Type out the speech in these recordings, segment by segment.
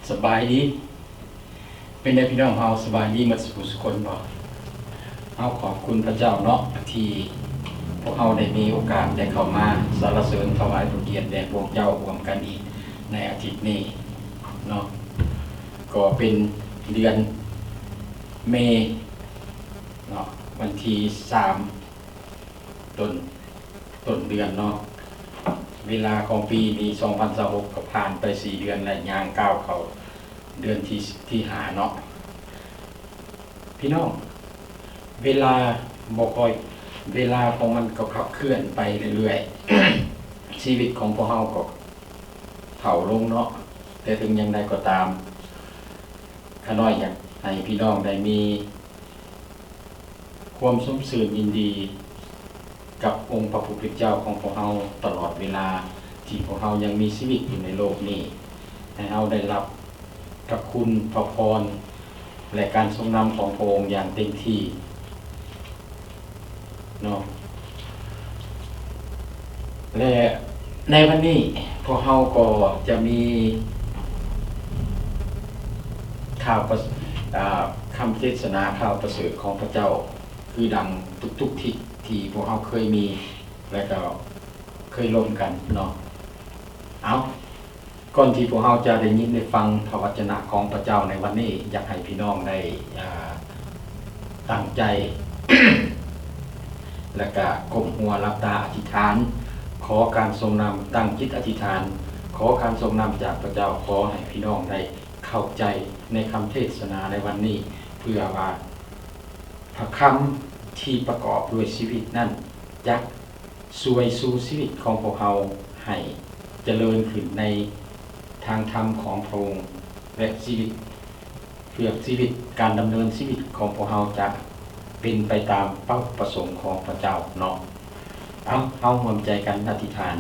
ສະບາຍດີ ເປັນໃດພີ່ນ້ອງເຮົາ ສະບາຍດີໝົດສູ່ຜູ້ສູ່ຄົນບໍ່? ເຮົາຂອບຄຸນພະເຈົ້າເນາະ ທີ່ພວກເຮົາໄດ້ມີໂອກາດໄດ້ເຂົ້າມາສາລະເສີນຖວາຍພະກຽດແດ່ພະເຈົ້າຮ່ວມກັນອີກໃນອາທິດນີ້ເນາະ ກໍເປັນເດືອນເມເນາະ ວັນທີສາມ ຕົ້ນ ຕົ້ນເດືອນເນາະ ເວລາຂອງປີນີ້ ສອງພັນຊາວຫົກ ກໍຜ່ານໄປສີ່ເດືອນແລ້ວ ຍ່າງກ້າວເຂົ້າເດືອນທີ ທີຫ້າເນາະ ພີ່ນ້ອງ ເວລາບໍ່ຄ່ອຍ ເວລາຂອງມັນກໍຂັບເຄື່ອນໄປເລື້ອຍໆ ຊີວິດຂອງພວກເຮົາກໍເຖົ້າລົງເນາະ ແຕ່ເຖິງຢ່າງໃດກໍຕາມ ຂ້ານ້ອຍຢາກໃຫ້ພີ່ນ້ອງໄດ້ມີ ຄວາມຊົມຊື່ນຍິນດີກັບອົງພະຜູ້ເປັນເຈົ້າຂອງພວກເຮົາຕະຫຼອດເວລາທີ່ພວກເຮົາຍັງມີຊີວິດຢູ່ໃນໂລກນີ້ ໃຫ້ເຮົາໄດ້ຮັບພະຄຸນ, ພະພອນ ແລະ ການຊົງນຳຂອງພະອົງຢ່າງເຕັມທີ່ເນາະ ແລະ ໃນວັນນີ້ພວກເຮົາກໍຈະມີຂ່າວປະ ອ່າ ຄຳເທດສະໜາຂ່າວປະເສີດຂອງພະເຈົ້າ ຄືດັ່ງທຸກໆທິດທີ່ພວກເຮົາເຄີຍມີ ແລະ ກໍເຄີຍລົມກັນເນາະ ເອົາ ກ່ອນທີ່ພວກເຮົາຈະໄດ້ຍິນໄດ້ຟັງພະວັດຈະນະຂອງພະເຈົ້າໃນວັນນີ້ ຢາກໃຫ້ພີ່ນ້ອງໄດ້ ອ່າ ຕັ້ງໃຈ ແລະກະກົ້ມຫົວຫຼັບຕາອະທິຖານ ຂໍການຊົງນຳ ຕັ້ງຈິດອະທິຖານ ຂໍການຊົງນຳຈາກພະເຈົ້າ ຂໍໃຫ້ພີ່ນ້ອງໄດ້ເຂົ້າໃຈໃນຄຳເທດສະໜາໃນວັນນີ້ ເພື່ອວ່າພະຄຳທີ່ປະກອບດ້ວຍຊີວິດນັ້ນ ຈະຊ່ວຍຊູຊີວິດຂອງພວກເຮົາໃຫ້ຈະເລີນຂຶ້ນໃນທາງທຳຂອງພະອົງ ແລະ ຊີວິດ ເພື່ອຊີວິດ ການດຳເນີນຊີວິດຂອງພວກເຮົາຈະເປັນໄປຕາມເປົ້າປະສົງຂອງພະເຈົ້າເນາະ. ເອົາ ເຮົາຮ່ວມໃຈກັນອະທິຖານ.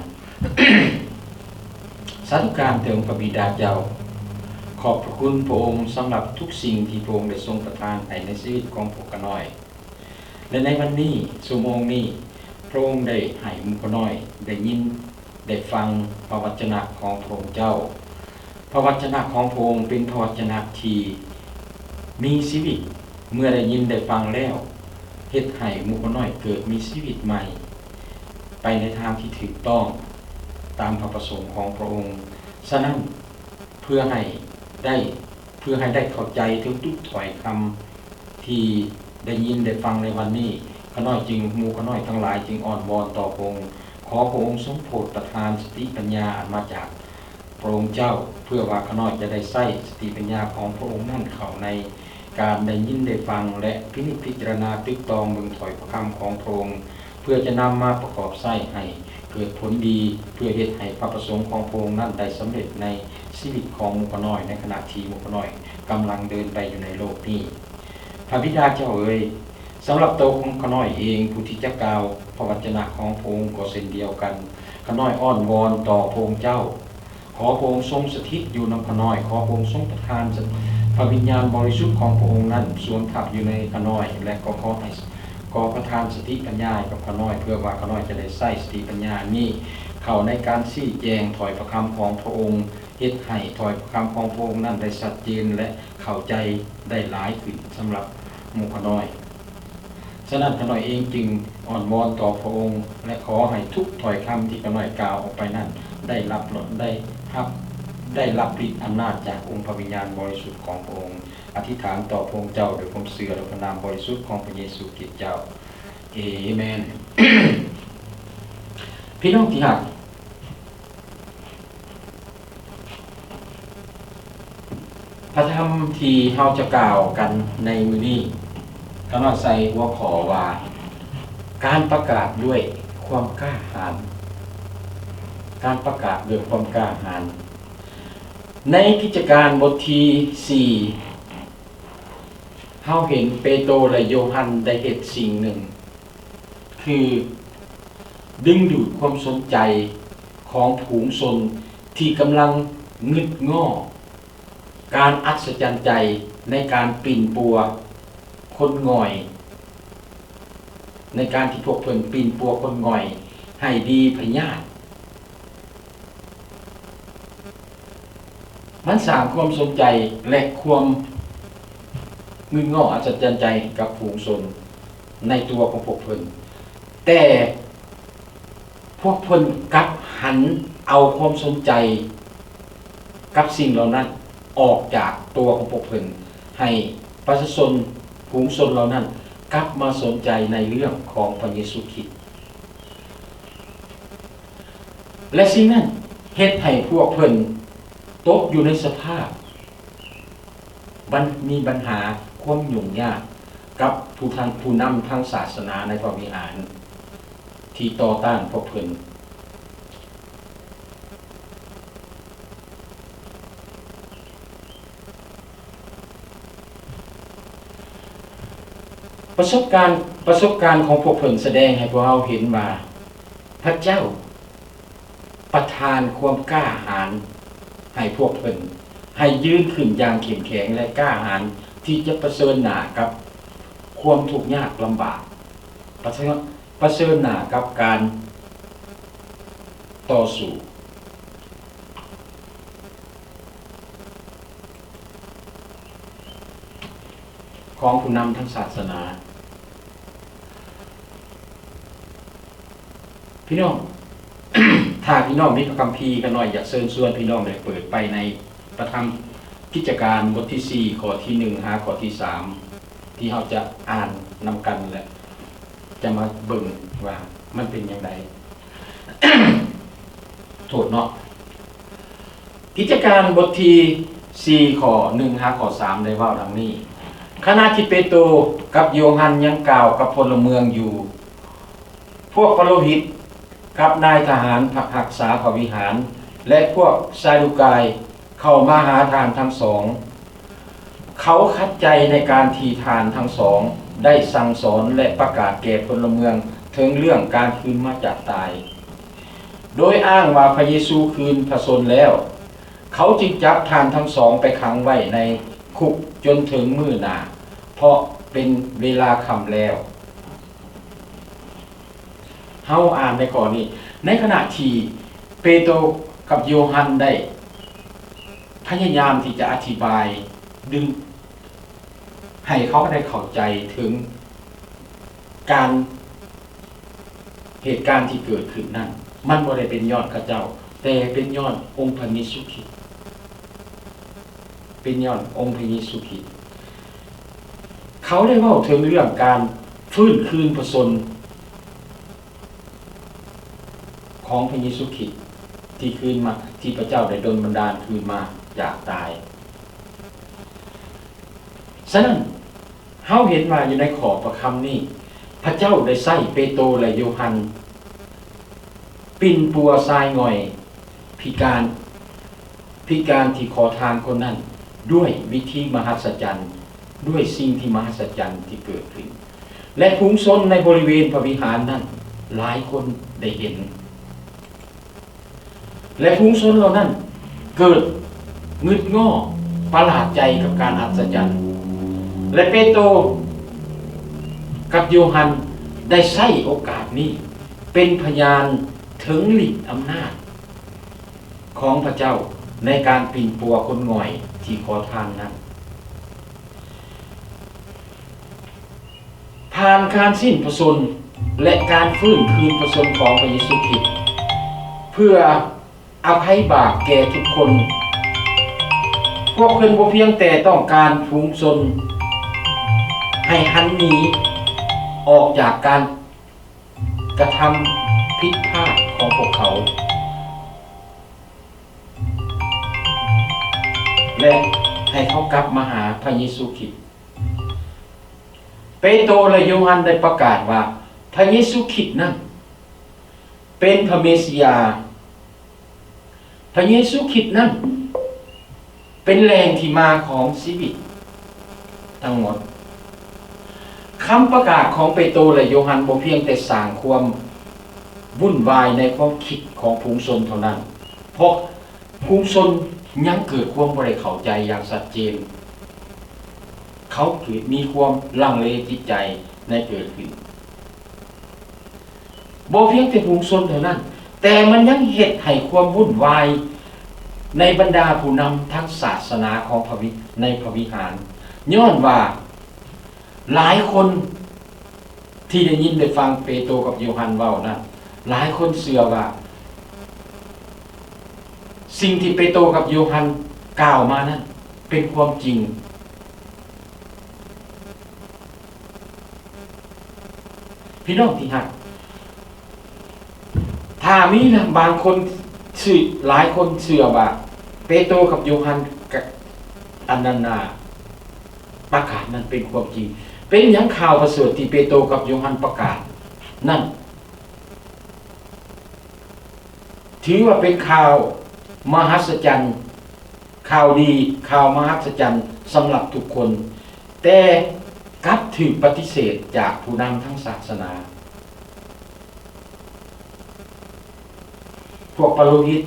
ສາທຸການເຖິງພະບິດາເຈົ້າ, ຂອບພະຄຸນພະອົງສຳລັບທຸກສິ່ງທີ່ພະອົງໄດ້ຊົງປະທານໃຫ້ໃນຊີວິດຂອງພວກຂ້ານ້ອຍ. ແລະ ໃນວັນນີ້ ຊົ່ວໂມງນີ້ ພະອົງໄດ້ໃຫ້ໝູ່ຂ້ານ້ອຍໄດ້ຍິນ ໄດ້ຟັງພະວັດຈະນະຂອງພະອົງເຈົ້າ. ພະວັດຈະນະຂອງພະອົງເປັນພະວັດຈະນະທີ່ມີຊີວິດ, ເມື່ອໄດ້ຍິນໄດ້ຟັງແລ້ວ ເຮັດໃຫ້ໝູ່ຂ້ານ້ອຍເກີດມີຊີວິດໃໝ່ ໄປໃນທາງທີ່ຖືກຕ້ອງຕາມພະປະສົງຂອງພະອົງ. ສະນັ້ນ ເພື່ອໃຫ້ໄດ້ ເພື່ອໃຫ້ໄດ້ເຂົ້າໃຈທຸກໆຖ້ອຍຄຳທີ່ໄດ້ຍິນໄດ້ຟັງໃນວັນນີ້, ຂ້ານ້ອຍຈຶ່ງ ໝູ່ຂ້ານ້ອຍທັງຫຼາຍຈຶ່ງອ້ອນວອນຕໍ່ພະອົງ, ຂໍພະອົງຊົງໂປດປະທານສະຕິປັນຍາອັນມາຈາກພະອົງເຈົ້າ, ເພື່ອວ່າຂ້ານ້ອຍຈະໄດ້ໃຊ້ສະຕິປັນຍາຂອງພະອົງນັ້ນເຂົ້າໃນການໄດ້ຍິນໄດ້ຟັງ ແລະ ພິນິດພິຈາລະນາຕຶກຕອງເບິ່ງຖ້ອຍພະຄຳຂອງພະອົງ, ເພື່ອຈະນຳມາປະກອບໃຊ້ໃຫ້ເກີດຜົນດີ, ເພື່ອເຮັດໃຫ້ພະປະສົງຂອງພະອົງນັ້ນໄດ້ສຳເລັດໃນຊີວິດຂອງໝູ່ຂ້ານ້ອຍ ໃນຂະນະທີ່ໝູ່ຂ້ານ້ອຍກຳລັງເດີນໄປຢູ່ໃນໂລກນີ້. ພະບິດາເຈົ້າເອີຍ, ສຳລັບໂຕຂອງຂ້ານ້ອຍເອງ ຜູ້ທີ່ຈະກ່າວພະວັດຈະນະຂອງພະອົງກໍເຊັ່ນດຽວກັນ, ຂ້ານ້ອຍອ້ອນວອນຕໍ່ພະອົງເຈົ້າ, ຂໍພະອົງຊົງສະຖິດຢູ່ນຳຂ້ານ້ອຍ, ຂໍພະອົງຊົງປະທານພະວິນຍານບໍລິສຸດຂອງພະອົງນັ້ນສວມທັບຢູ່ໃນຂ້ານ້ອຍ, ແລະ ກໍຂໍໃຫ້ ຂໍປະທານສະຕິປັນຍາໃຫ້ກັບຂ້ານ້ອຍ, ເພື່ອວ່າຂ້ານ້ອຍຈະໄດ້ໃຊ້ສະຕິປັນຍານີ້ເຂົ້າໃນການຊີ້ແຈງຖ້ອຍພະຄຳຂອງພະອົງ, ເຮັດໃຫ້ຖ້ອຍພະຄຳຂອງພະອົງນັ້ນໄດ້ຊັດເຈນ ແລະ ເຂົ້າໃຈໄດ້ຫຼາຍຂຶ້ນສຳລັບໝູ່ຂ້ານ້ອຍ. ສະນັ້ນ ຂ້ານ້ອຍເອງຈຶ່ງອ້ອນວອນຕໍ່ພະອົງ ແລະ ຂໍໃຫ້ທຸກຖ້ອຍຄຳທີ່ຂ້ານ້ອຍກ່າວອອກໄປນັ້ນ ໄດ້ຮັບ ໄດ້ຮັບ ໄດ້ຮັບລິດອຳນາດຈາກອົງພະວິນຍານບໍລິສຸດຂອງພະອົງ. ອະທິຖານຕໍ່ພະອົງເຈົ້າດ້ວຍຄວາມເຊື່ອໃນພະນາມບໍລິສຸດຂອງພະເຢຊູຄຣິດເຈົ້າ. ເອເມນ. ພີ່ນ້ອງທີ່ຮັກ, ພະທຳທີ່ເຮົາຈະກ່າວກັນໃນມື້ນີ້ ຂ້ານ້ອຍໃສ່ຫົວຂໍ້ວ່າ ການປະກາດດ້ວຍຄວາມກ້າຫານ, ການປະກາດດ້ວຍຄວາມກ້າຫານ. ໃນກິດຈະການບົດທີສີ່ ເຮົາເຫັນເປໂຕ ແລະ ໂຢຮັນໄດ້ເຮັດສິ່ງໜຶ່ງ ຄືດຶງດູດຄວາມສົນໃຈຂອງຝູງຊົນທີ່ກຳລັງງຶດງໍ້ ການອັດສະຈັນໃຈໃນການປິ່ນປົວຄົນງ່ອຍ, ໃນການທີ່ພວກເພິ່ນປິ່ນປົວຄົນງ່ອຍໃຫ້ດີພະຍາດ. ມັນສ້າງຄວາມສົນໃຈ ແລະ ຄວາມງຶດງໍ້ອັດສະຈັນໃຈໃຫ້ກັບຝູງຊົນໃນຕົວຂອງພວກເພິ່ນ, ແຕ່ພວກເພິ່ນກັບຫັນເອົາຄວາມສົນໃຈກັບສິ່ງເຫຼົ່ານັ້ນອອກຈາກຕົວຂອງພວກເພິ່ນ, ໃຫ້ປະຊາຊົນ ຝູງຊົນເຫຼົ່ານັ້ນກັບມາສົນໃຈໃນເລື່ອງຂອງພະເຢຊູຄຣິດ. ແລະ ສິ່ງນັ້ນເຮັດໃຫ້ພວກເພິ່ນຕົກຢູ່ໃນສະພາບບັນ ມີບັນຫາຄວາມຫຍຸ້ງຍາກກັບຜູ້ທາງ ຜູ້ນຳທາງສາສະໜາໃນພະວິຫານທີ່ຕໍ່ຕ້ານພວກເພິ່ນ. ປະສົບການ ປະສົບການຂອງພວກເພິ່ນສະແດງໃຫ້ພວກເຮົາເຫັນວ່າ ພະເຈົ້າປະທານຄວາມກ້າຫານໃຫ້ພວກເພິ່ນ ໃຫ້ຢືນຂຶ້ນຢ່າງເຂັ້ມແຂງ ແລະ ກ້າຫານທີ່ຈະປະເຊີນໜ້າກັບຄວາມທຸກຍາກລຳບາກ, ປະເຊີນ ປະເຊີນໜ້າກັບການຕໍ່ສູ້ຂອງຜູ້ນຳທາງສາສະໜາ. ພີ່ນ້ອງ, ຖ້າພີ່ນ້ອງມີພະຄຳພີ, ຂ້ານ້ອຍຢາກເຊີນຊວນພີ່ນ້ອງໄດ້ເປີດໄປໃນພະທຳກິດຈະການ ບົດທີສີ່ ຂໍ້ທີໜຶ່ງ ຫາຂໍ້ທີສາມ ທີ່ເຮົາຈະອ່ານນຳກັນ ແລະ ຈະມາເບິ່ງວ່າມັນເປັນຈັ່ງໃດ. ໂທດເນາະ. ກິດຈະການບົດທີສີ່ ຂໍ້ໜຶ່ງ ຫາຂໍ້ສາມ ໄດ້ເວົ້າດັ່ງນີ້: ຂະນະທີ່ເປໂຕກັບໂຢຮັນຍັງກ່າວກັບພົນລະເມືອງຢູ່, ພວກປະໂລຫິດກັບນາຍທະຫານພັກຮັກສາພະວິຫານ ແລະ ພວກຊາດູກາຍ ເຂົ້າມາຫາທ່ານທັງສອງ. ເຂົາຂັດໃຈໃນການທີ່ທ່ານທັງສອງໄດ້ສັ່ງສອນ ແລະ ປະກາດແກ່ພົນລະເມືອງເຖິງເລື່ອງການຄືນມາຈາກຕາຍ, ໂດຍອ້າງວ່າພະເຢຊູຄືນພະຊົນແລ້ວ. ເຂົາຈຶ່ງຈັບທ່ານທັງສອງໄປຂັງໄວ້ໃນຄຸກຈົນເຖິງມື້ໜ້າ, ເພາະເປັນເວລາຄ່ຳແລ້ວ. ເຮົາອ່ານໃນຂໍ້ນີ້, ໃນຂະນະທີ່ເປໂຕກັບໂຢຮັນໄດ້ພະຍາຍາມທີ່ຈະອະທິບາຍ ດຶງໃຫ້ເຂົາໄດ້ເຂົ້າໃຈເຖິງການ ເຫດການທີ່ເກີດຂຶ້ນນັ້ນ ມັນບໍ່ໄດ້ເປັນຍ້ອນເຂົາເຈົ້າ, ແຕ່ເປັນຍ້ອນອົງພະເຢຊູຄຣິດ. ເປັນຍ້ອນອົງພະເຢຊູຄຣິດ. ເຂົາໄດ້ເວົ້າເຖິງເລື່ອງການຟື້ນຄືນພະຊົນຂອງພະເຢຊູຄຣິດທີ່ຄືນມາ, ທີ່ພະເຈົ້າໄດ້ດົນບັນດານຄືນມາຈາກຕາຍ. ສະນັ້ນ, ເຮົາເຫັນວ່າຢູ່ໃນຂໍ້ພະຄຳນີ້, ພະເຈົ້າໄດ້ໃຊ້ເປໂຕ ແລະ ໂຢຮັນ ປິ່ນປົວຊາຍງ່ອຍພິການ, ພິການທີ່ຂໍທານຄົນນັ້ນ ດ້ວຍວິທີມະຫັດສະຈັນ, ດ້ວຍສິ່ງທີ່ມະຫັດສະຈັນທີ່ເກີດຂຶ້ນ ແລະ ຝູງຊົນໃນບໍລິເວນພະວິຫານນັ້ນຫຼາຍຄົນໄດ້ເຫັນ. ແລະ ຝູງຊົນເຫຼົ່ານັ້ນເກີດງຶດງໍ້ປະຫຼາດໃຈກັບການອັດສະຈັນ ແລະ ເປໂຕກັບໂຢຮັນໄດ້ໃຊ້ໂອກາດນີ້ເປັນພະຍານເຖິງລິດອຳນາດຂອງພະເຈົ້າໃນການປິ່ນປົວຄົນງ່ອຍທີ່ຂໍທານນັ້ນ. ຜ່ານການສິ້ນພະຊົນ ແລະ ການຟື້ນຄືນພະຊົນຂອງພະເຢຊູຄຣິດ ເພື່ອອະໄພບາບແກ່ທຸກຄົນ, ພວກເພິ່ນບໍ່ພຽງແຕ່ຕ້ອງການຝູງຊົນໃຫ້ຫັນໜີອອກຈາກການກະທຳຜິດພາດຂອງພວກເຂົາ ແລະ ໃຫ້ເຂົາກັບມາຫາພະເຢຊູຄຣິດ. ເປໂຕ ແລະ ໂຢຮັນໄດ້ປະກາດວ່າ ພະເຢຊູຄຣິດນັ້ນເປັນພະເມຊິຢາ. ພະເຢຊູຄຣິດນັ້ນເປັນແຫຼ່ງທີ່ມາຂອງຊີວິດທັງໝົດ. ຄຳປະກາດຂອງເປໂຕ ແລະ ໂຢຮັນບໍ່ພຽງແຕ່ສ້າງຄວາມວຸ່ນວາຍໃນຄວາມຄິດຂອງຝູງຊົນເທົ່ານັ້ນ, ເພາະ ຝູງຊົນຍັງເກີດຄວາມບໍ່ໄດ້ເຂົ້າໃຈຢ່າງຊັດເຈນ. ເຂົາເກີດມີຄວາມລັງເລຈິດໃຈໃນເກີດຂຶ້ນ. ບໍ່ພຽງແຕ່ຝູງຊົນເທົ່ານັ້ນ, ແຕ່ມັນຍັງເຮັດໃຫ້ຄວາມວຸ່ນວາຍ ໃນບັນດາຜູ້ນຳທາງສາສະໜາຂອງພະວິ ໃນພະວິຫານ, ຍ້ອນວ່າຫຼາຍຄົນທີ່ໄດ້ຍິນໄດ້ຟັງເປໂຕກັບໂຢຮັນເວົ້ານັ້ນ, ຫຼາຍຄົນເຊື່ອວ່າສິ່ງທີ່ເປໂຕກັບໂຢຮັນກ່າວມານັ້ນເປັນຄວາມຈິງ. ພີ່ນ້ອງທີ່ຮັກ, ຖ້າມີນະ ບາງຄົນເຊື່ອ ຫຼາຍຄົນເຊື່ອວ່າເປໂຕກັບໂຢຮັນກະ ອັນນັ້ນນະ ປະກາດນັ້ນເປັນຄວາມຈິງ. ເປັນຫຍັງຂ່າວປະເສີດທີ່ເປໂຕກັບໂຢຮັນປະກາດນັ້ນ ຖືວ່າເປັນຂ່າວມະຫັດສະຈັນ, ຂ່າວດີ, ຂ່າວມະຫັດສະຈັນສຳລັບທຸກຄົນ, ແຕ່ກັບຖືກປະຕິເສດຈາກຜູ້ນຳທາງສາສະໜາ, ພວກປະໂລຫິດ,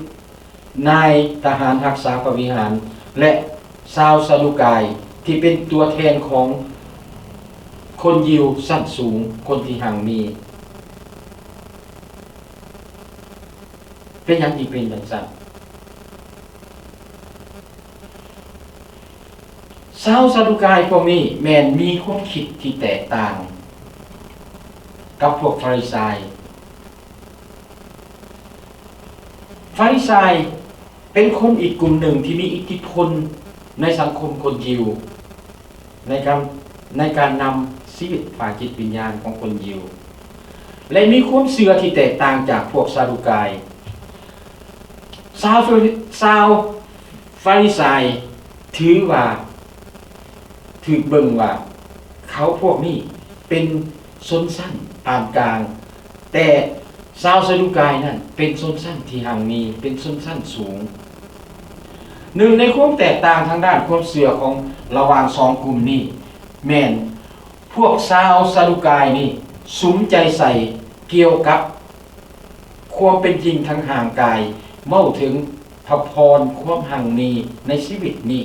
ນາຍທະຫານຮັກສາພະວິຫານ ແລະ ຊາວຊາດູກາຍ ທີ່ເປັນຕົວແທນຂອງຄົນຢິວຊັ້ນສູງ, ຄົນທີ່ຮັ່ງມີ. ເປັນຫຍັງຈຶ່ງເປັນຈັ່ງຊັ້ນ? ຊາວຊາດູກາຍພວກນີ້ແມ່ນມີຄວາມຄິດທີ່ແຕກຕ່າງກັບພວກຟາຣິຊາຍ. ຟາຣິຊາຍເປັນຄົນອີກກຸ່ມໜຶ່ງທີ່ມີອິດທິພົນໃນສັງຄົມຄົນຢິວ. ໃນການ ໃນການນຳຊີວິດຝ່າຍຈິດວິນຍານຂອງຄົນຢິວ ແລະ ມີຄວາມເຊື່ອທີ່ແຕກຕ່າງຈາກພວກຊາດູກາຍ. ຊາວ ຊາວຟາຣິຊາຍຖືວ່າ ຖືກເບິ່ງວ່າເຂົາພວກນີ້ເປັນຊົນຊັ້ນປານກາງ, ແຕ່ຊາວຊາດູກາຍນັ້ນເປັນຊົນຊັ້ນທີ່ຮັ່ງມີ, ເປັນຊົນຊັ້ນສູງ. ໜຶ່ງໃນຄວາມແຕກຕ່າງທາງດ້ານຄວາມເຊື່ອຂອງລະຫວ່າງສອງກຸ່ມນີ້ ແມ່ນພວກຊາວຊາດູກາຍນີ້ສຸມໃຈໃສ່ກ່ຽວກັບຄວາມເປັນຈິງທາງຮ່າງກາຍ, ເວົ້າເຖິງພະພອນຄວາມຮັ່ງມີໃນຊີວິດນີ້.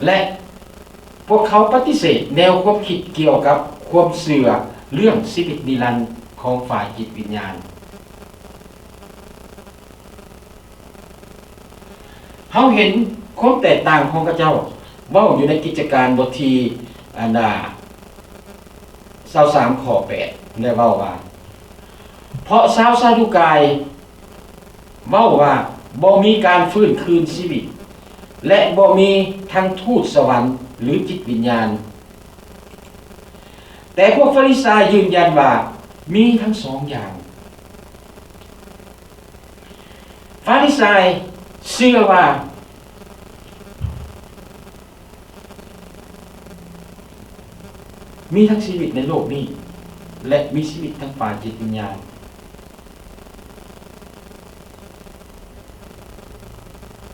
ແລະ ພວກເຂົາປະຕິເສດແນວຄວາມຄິດກ່ຽວກັບຄວາມເຊື່ອເລື່ອງຊີວິດນິລັນຂອງຝ່າຍຈິດວິນຍານ. ເຮົາເຫັນຄວາມແຕກຕ່າງຂອງເຂົາເຈົ້າເວົ້າຢູ່ໃນກິດຈະການບົດທີ ອັນ ອາ ຊາວສາມ ຂໍ້ແປດ ໄດ້ເວົ້າວ່າ ເພາະຊາວຊາດູກາຍ ເວົ້າວ່າບໍ່ມີການຟື້ນຄືນຊີວິດ ແລະ ບໍ່ມີທັງທູດສະຫວັນ ຫຼື ຈິດວິນຍານ. ແຕ່ພວກຟາຣິຊາຍຢືນຢັນວ່າມີທັງສອງຢ່າງ. ຟາຣິຊາຍເຊື່ອວ່າ ມີທັງຊີວິດໃນໂລກນີ້ ແລະ ມີຊີວິດທາງຝ່າຍຈິດວິນຍານ,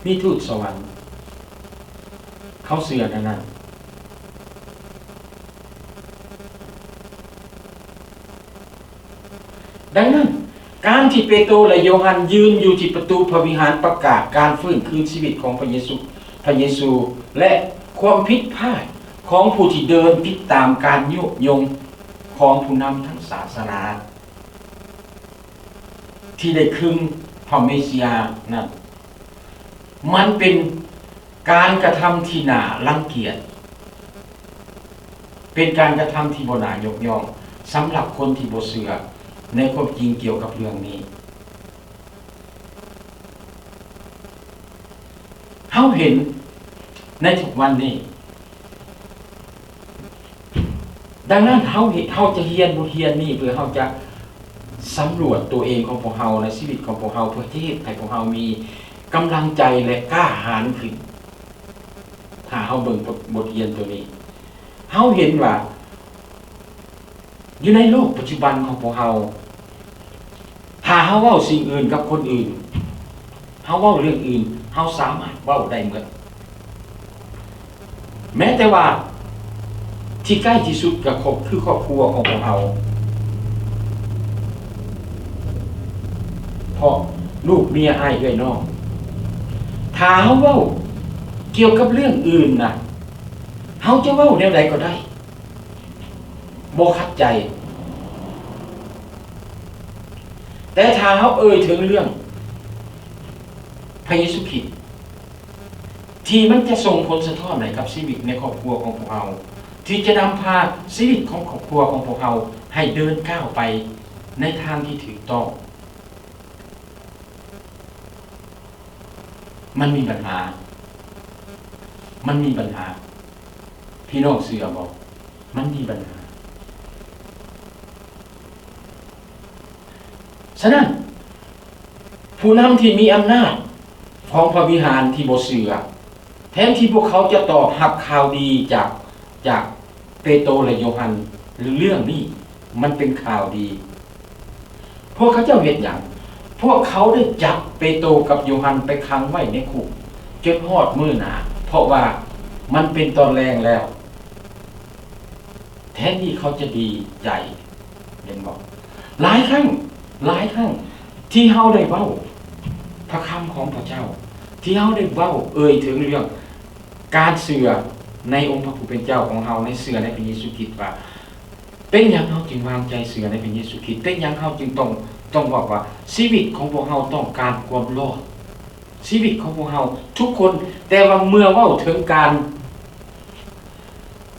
ມີທູດສະຫວັນ, ເຂົາເຊື່ອແນວນັ້ນ. ດັ່ງນັ້ນ, ການທີ່ເປໂຕ ແລະ ໂຢຮັນຢືນຢູ່ທີ່ປະຕູພະວິຫານປະກາດການຟື້ນຄືນຊີວິດຂອງພະເຢຊູ, ພະເຢຊູ ແລະ ຄວາມຜິດພາດຂອງຜູ້ທີ່ເດີນຕິດຕາມການຍຸຍົງຂອງຜູ້ນຳທາງສາສະໜາທີ່ໄດ້ຄຶງພະເມຊິອານັ້ນ, ມັນເປັນ ການກະທຳທີ່ໜ້າລັງກຽດ, ເປັນການກະທຳທີ່ບໍ່ໜ້າຍົກຍ້ອງສຳລັບຄົນທີ່ບໍ່ເຊື່ອໃນຄວາມຈິງກ່ຽວກັບເລື່ອງນີ້. ເຮົາເຫັນໃນທຸກວັນນີ້, ດັ່ງນັ້ນ ເຮົາເຮັດ, ເຮົາຈະຮຽນບົດຮຽນນີ້ເພື່ອເຮົາຈະສຳຫຼວດຕົວເອງຂອງພວກເຮົາ ໃນຊີວິດຂອງພວກເຮົາ ເພື່ອທີ່ເຮັດໃຫ້ພວກເຮົາມີກຳລັງໃຈ ແລະ ກ້າຫານຂຶ້ນ. ຖ້າເຮົາເບິ່ງບົດ, ບົດຮຽນຕົວນີ້, ເຮົາເຫັນວ່າ ຢູ່ໃນໂລກປັດຈຸບັນຂອງພວກເຮົາ, ຖ້າເຮົາເວົ້າສິ່ງອື່ນກັບຄົນອື່ນ, ເຮົາເວົ້າເລື່ອງອື່ນ, ເຮົາສາມາດເວົ້າໄດ້ໝົດ. ແມ້ແຕ່ວ່າທີ່ໃກ້ທີ່ສຸດກໍຄອບ, ຄືຄອບຄົວຂອງພວກເຮົາ. ເພາະລູກເມຍອ້າຍເອື້ອຍນ້ອງ, ຖ້າເຮົາເວົ້າກ່ຽວກັບເລື່ອງອື່ນນະ, ເຮົາຈະເວົ້າແນວໃດກໍໄດ້. ບໍ່ຂັດໃຈ. ແຕ່ຖ້າເຮົາເອີ່ຍເຖິງເລື່ອງ ພະເຢຊູຄຣິດ ທີ່ມັນຈະສົ່ງຜົນສະທ້ອນໃຫ້ກັບຊີວິດໃນຄອບຄົວຂອງພວກເຮົາ, ທີ່ຈະນຳພາຊີວິດຂອງຄອບຄົວຂອງພວກເຮົາໃຫ້ເດີນກ້າວໄປໃນທາງທີ່ຖືກຕ້ອງ. ມັນມີບັນຫາ, ມັນມີບັນຫາ. ພີ່ນ້ອງເຊື່ອບໍ່? ມັນມີບັນຫາ. ສະນັ້ນ, ຜູ້ນຳທີ່ມີອຳນາດຂອງພະວິຫານທີ່ບໍ່ເຊື່ອ, ແທນທີ່ພວກເຂົາຈະຕອບຮັບຂ່າວດີຈາກ, ຈາກເປໂຕ ແລະ ໂຢຮັນ, ເລື່ອງນີ້ມັນເປັນຂ່າວດີ. ພວກເຂົາເຈົ້າເຮັດຫຍັງ? ພວກເຂົາໄດ້ຈັບເປໂຕກັບໂຢຮັນໄປຂັງໄວ້ໃນຄຸກຈົນຮອດມື້ໜ້າ, ເພາະວ່າມັນເປັນຕອນແລງແລ້ວ. ແທນທີ່ເຂົາຈະດີໃຈ, ເຫັນບໍ່? ຫຼາຍຄັ້ງ, ຫຼາຍຄັ້ງທີ່ເຮົາໄດ້ເວົ້າພະຄຳຂອງພະເຈົ້າ, ທີ່ເຮົາໄດ້ເວົ້າເອີ່ຍເຖິງເລື່ອງການເຊື່ອໃນອົງພະຜູ້ເປັນເຈົ້າຂອງເຮົາ, ໃນເຊື່ອໃນພະເຢຊູຄຣິດວ່າ ເປັນຫຍັງເຮົາຈຶ່ງວາງໃຈເຊື່ອໃນພະເຢຊູຄຣິດ? ເປັນຫຍັງເຮົາຈຶ່ງຕ້ອງ, ຕ້ອງບອກວ່າຊີວິດຂອງພວກເຮົາຕ້ອງການຄວາມລອດ? ຊີວິດຂອງພວກເຮົາທຸກຄົນ, ແຕ່ວ່າເມື່ອເວົ້າເຖິງການ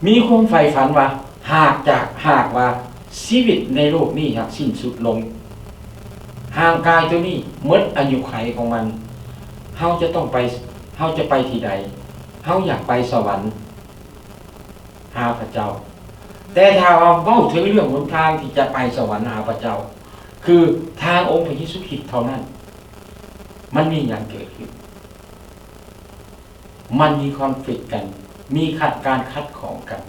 ມີຄວາມໃຝ່ຝັນວ່າ ຫາກຈາກ, ຫາກວ່າຊີວິດໃນໂລກນີ້ຫາກສິ້ນສຸດລົງ, ຮ່າງກາຍຕົວນີ້ໝົດອາຍຸໄຂຂອງມັນ, ເຮົາຈະຕ້ອງໄປ, ເຮົາຈະໄປທີ່ໃດ? ເຮົາຢາກໄປສະຫວັນຫາພະເຈົ້າ. ແຕ່ຖ້າວ່າເວົ້າເຖິງເລື່ອງຫົນທາງທີ່ຈະໄປສະຫວັນຫາພະເຈົ້າ, ຄືທາງອົງພະເຢຊູຄຣິດເທົ່ານັ້ນ, ມັນມີຫຍັງເກີດຂຶ້ນ? ມັນມີຄອນຟລິກກັນ, ມີຂັດ, ການຂັດຂ້ອງກັນ.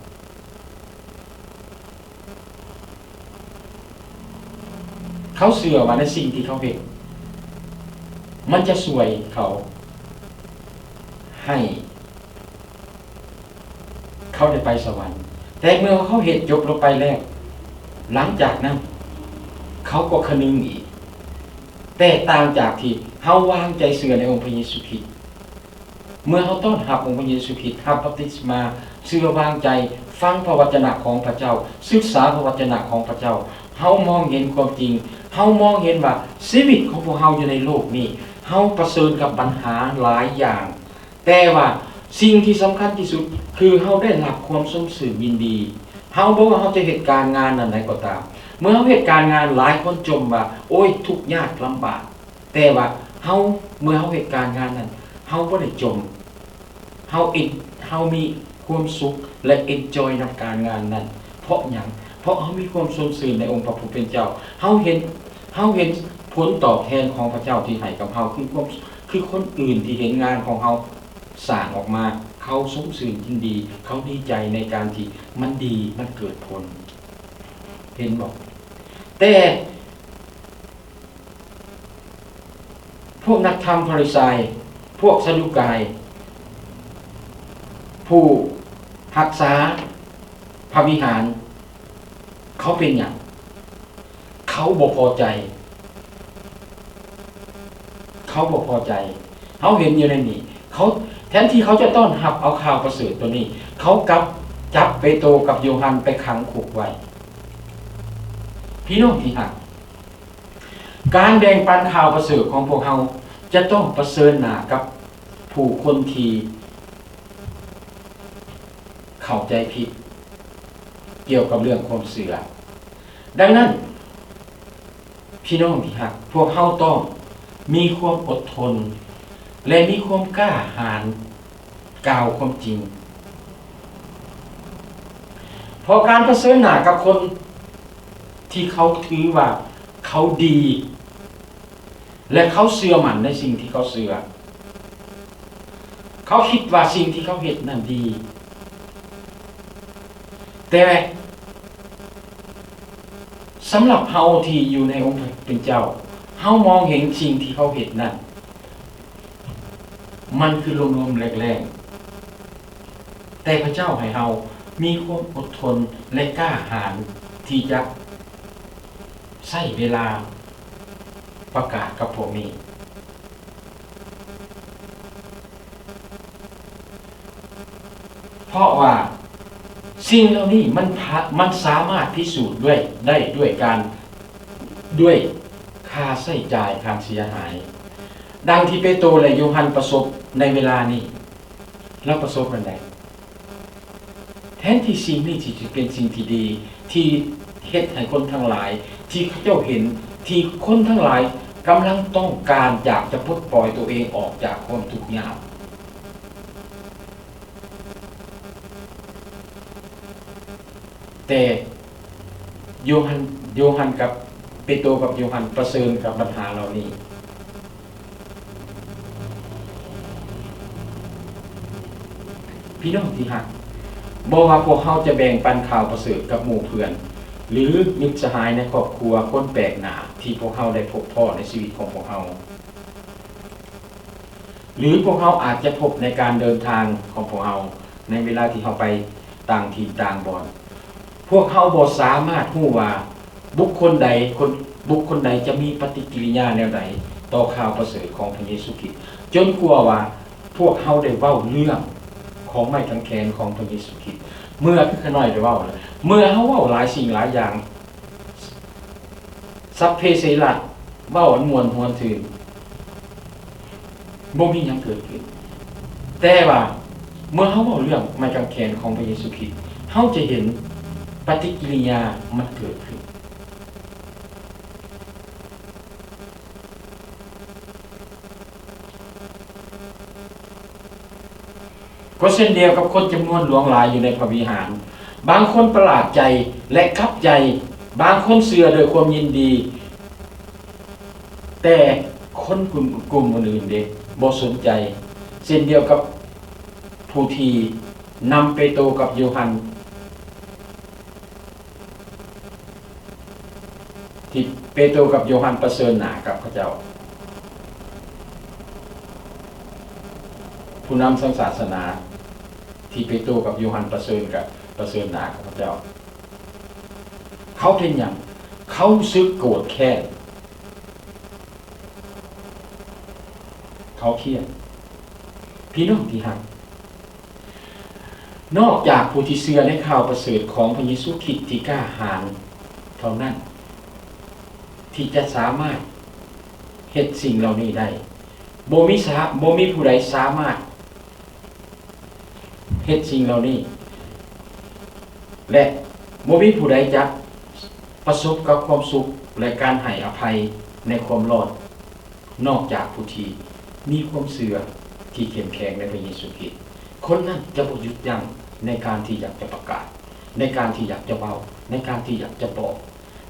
ເຂົາເຊື່ອວ່າໃນສິ່ງທີ່ເຂົາເຮັດ ມັນຈະຊ່ວຍເຂົາໃຫ້ເຂົາໄດ້ໄປສະຫວັນ. ແຕ່ເມື່ອເຂົາເຮັດຈົບລົງໄປແລ້ວ, ຫຼັງຈາກນັ້ນເຂົາກໍຄະນຶງອີກ. ແຕກຕ່າງຈາກທີ່ເຮົາວາງໃຈເຊື່ອໃນອົງພະເຢຊູຄຣິດ. ເມື່ອເຮົາຕ້ອນຮັບອົງພະເຢຊູຄຣິດ, ຮັບບັບຕິສມາ, ເຊື່ອວາງໃຈ, ຟັງພະວະຈະນະຂອງພະເຈົ້າ, ສຶກສາພະວະຈະນະຂອງພະເຈົ້າ, ເຮົາມອງເຫັນຄວາມຈິງ, ເຮົາມອງເຫັນວ່າຊີວິດຂອງພວກເຮົາຢູ່ໃນໂລກນີ້, ເຮົາປະເຊີນກັບບັນຫາຫຼາຍຢ່າງ, ແຕ່ວ່າສິ່ງທີ່ສຳຄັນທີ່ສຸດ ຄືເຮົາໄດ້ຮັບຄວາມຊົມຊື່ນຍິນດີ. ເຮົາບໍ່ວ່າເຮົາຈະເຮັດການງານອັນໃດກໍຕາມ, ເມື່ອເຮົາເຮັດການງານ, ຫຼາຍຄົນຈົ່ມວ່າ ໂອ້ຍ, ທຸກຍາກລຳບາກ. ແຕ່ວ່າເຮົາ, ເມື່ອເຮົາເຮັດການງານນັ້ນ, ເຮົາບໍ່ໄດ້ຈົ່ມ, ເຮົາເອັນ, ເຮົາມີຄວາມສຸກ ແລະ ເອັນຈອຍນຳການງານນັ້ນ. ເພາະຫຍັງ? ເພາະເຮົາມີຄວາມຊົມຊື່ນໃນອົງພະຜູ້ເປັນເຈົ້າ. ເຮົາເຫັນ, ເຮົາເຫັນຜົນຕອບແທນຂອງພະເຈົ້າທີ່ໃຫ້ກັບເຮົາ, ຄືຄວາມ, ຄືຄົນອື່ນທີ່ເຫັນງານຂອງເຮົາສ້າງອອກມາ, ເຂົາຊົມຊື່ນຍິນດີ, ເຂົາດີໃຈໃນການທີ່ມັນດີ, ມັນເກີດຜົນ. ເຫັນບໍ່? ແຕ່ ພວກນັກທຳຟາຣິໄຊ, ພວກຊາດູກາຍ, ຜູ້ຮັກສາພະວິຫານ, ເຂົາເປັນຫຍັງ? ເຂົາບໍ່ພໍໃຈ, ເຂົາບໍ່ພໍໃຈ. ເຮົາເຫັນຢູ່ໃນນີ້, ເຂົາ, ແທນທີ່ເຂົາຈະຕ້ອນຮັບເອົາຂ່າວປະເສີດຕົວນີ້, ເຂົາກັບຈັບເປໂຕກັບໂຢຮັນໄປຂັງຄຸກໄວ້. ພີ່ນ້ອງທີ່ຮັກ, ການແບ່ງປັນຂ່າວປະເສີດຂອງພວກເຮົາຈະຕ້ອງປະເຊີນໜ້າກັບຜູ້ຄົນທີ່ເຂົ້າໃຈຜິດກ່ຽວກັບເລື່ອງຄວາມເຊື່ອ. ດັ່ງນັ້ນ, ພີ່ນ້ອງທີ່ຮັກ, ພວກເຮົາຕ້ອງມີຄວາມອົດທົນ ແລະ ມີຄວາມກ້າຫານ ກ່າວຄວາມຈິງ. ເພາະການປະເຊີນໜ້າກັບຄົນທີ່ເຂົາຖືວ່າເຂົາດີ ແລະ ເຂົາເຊື່ອໝັ້ນໃນສິ່ງທີ່ເຂົາເຊື່ອ, ເຂົາຄິດວ່າສິ່ງທີ່ເຂົາເຮັດນັ້ນດີ, ແຕ່ສຳລັບເຮົາທີ່ຢູ່ໃນອົງພະເປັນເຈົ້າ, ເຮົາມອງເຫັນສິ່ງທີ່ເຂົາເຮັດນັ້ນ ມັນຄືລົມໆແລ້ງໆ, ແຕ່ພະເຈົ້າໃຫ້ເຮົາມີຄວາມອົດທົນ ແລະ ກ້າຫານທີ່ຈະໃຊ້ເວລາປະກາດກັບພວກນີ້. ເພາະວ່າສິ່ງເຫຼົ່ານີ້ມັນພະ, ມັນສາມາດພິສູດດ້ວຍ, ໄດ້ດ້ວຍການ, ດ້ວຍຄ່າໃຊ້ຈ່າຍ, ຄ່າເສຍຫາຍ. ດັ່ງທີ່ເປໂຕ ແລະ ໂຢຮັນປະສົບໃນເວລານີ້, ລາວປະສົບອັນໃດ? ແທນທີ່ສິ່ງນີ້ຊິເປັນສິ່ງທີ່ດີ ທີ່ເຮັດໃຫ້ຄົນທັງຫຼາຍ ທີ່ເຂົາເຈົ້າເຫັນ ທີ່ຄົນທັງຫຼາຍກຳລັງຕ້ອງການຢາກຈະປົດປ່ອຍຕົວເອງອອກຈາກຄວາມທຸກຍາກ. ແຕ່ໂຢຮັນ, ໂຢຮັນກັບ, ເປໂຕກັບໂຢຮັນປະເຊີນກັບບັນຫາເຫຼົ່ານີ້. ພີ່ນ້ອງທີ່ຮັກ, ບໍ່ວ່າພວກເຮົາຈະແບ່ງປັນຂ່າວປະເສີດກັບໝູ່ເພື່ອນ ຫຼື ມິດສະຫາຍໃນຄອບຄົວ, ຄົນແປກໜ້າທີ່ພວກເຮົາໄດ້ພົບພໍ້ໃນຊີວິດຂອງພວກເຮົາ, ຫຼື ພວກເຮົາອາດຈະພົບໃນການເດີນທາງຂອງພວກເຮົາ ໃນເວລາທີ່ເຮົາໄປຕ່າງຖິ່ນຕ່າງບ່ອນ, ພວກເຮົາບໍ່ສາມາດຮູ້ວ່າບຸກຄົນໃດ, ຄົນ, ບຸກຄົນໃດຈະມີປະຕິກິລິຍາແນວໃດຕໍ່ຂ່າວປະເສີດຂອງພະເຢຊູຄຣິດ, ຈົນກວ່າວ່າພວກເຮົາໄດ້ເວົ້າເລື່ອງຂອງໄມ້ກາງແຂນຂອງພະເຢຊູຄຣິດ. ເມື່ອ ຄືຂ້ານ້ອຍໄດ້ເວົ້າແລ້ວ, ເມື່ອເຮົາເວົ້າຫຼາຍສິ່ງຫຼາຍຢ່າງ, ສັບເພເສລະ, ເວົ້າອັນມ່ວນຮວນຊື່ນ, ບໍ່ມີຫຍັງເກີດຂຶ້ນ. ແຕ່ວ່າເມື່ອເຮົາເວົ້າເລື່ອງໄມ້ກາງແຂນຂອງພະເຢຊູຄຣິດ, ເຮົາຈະເຫັນປະຕິກິລິຍາມັນເກີດຂຶ້ນ. ກໍເຊັ່ນດຽວກັບຄົນຈຳນວນຫຼວງຫຼາຍຢູ່ໃນພະວິຫານ, ບາງຄົນປະຫຼາດໃຈ ແລະ ກັບໃຈ, ບາງຄົນເຊື່ອດ້ວຍຄວາມຍິນດີ, ແຕ່ຄົນກຸ່ມ, ກຸ່ມອື່ນໆເດ ບໍ່ສົນໃຈ, ເຊັ່ນດຽວກັບຜູ້ທີ່ນຳເປໂຕກັບໂຢຮັນ ທີ່ເປໂຕກັບໂຢຮັນປະເຊີນໜ້າກັບເຂົາເຈົ້າ, ຜູ້ນຳທາງສາສະໜາທີ່ເປໂຕກັບໂຢຮັນປະເຊີນກັບ, ປະເຊີນໜ້າກັບເຂົາເຈົ້າ, ເຂົາເປັນຫຍັງ? ເຂົາຮູ້ສຶກໂກດແຄ້ນ, ເຂົາຄຽດ. ພີ່ນ້ອງທີ່ຮັກ, ນອກຈາກຜູ້ທີ່ເຊື່ອໃນຂ່າວປະເສີດຂອງພະເຢຊູຄຣິດທີ່ກ້າຫານເທົ່ານັ້ນ ທີ່ຈະສາມາດເຮັດສິ່ງເຫຼົ່ານີ້ໄດ້. ບໍ່ມີສາ, ບໍ່ມີຜູ້ໃດສາມາດເຮັດສິ່ງເຫຼົ່ານີ້ ແລະ ບໍ່ມີຜູ້ໃດຈະປະສົບກັບຄວາມສຸກ ແລະ ການໃຫ້ອະໄພໃນຄວາມລອດ ນອກຈາກຜູ້ທີ່ມີຄວາມເຊື່ອທີ່ເຂັ້ມແຂງໃນພະເຢຊູຄຣິດ, ຄົນນັ້ນຈະບໍ່ຢຸດຢັ້ງໃນການທີ່ຢາກຈະປະກາດ, ໃນການທີ່ຢາກຈະເວົ້າ, ໃນການທີ່ຢາກຈະບອກ,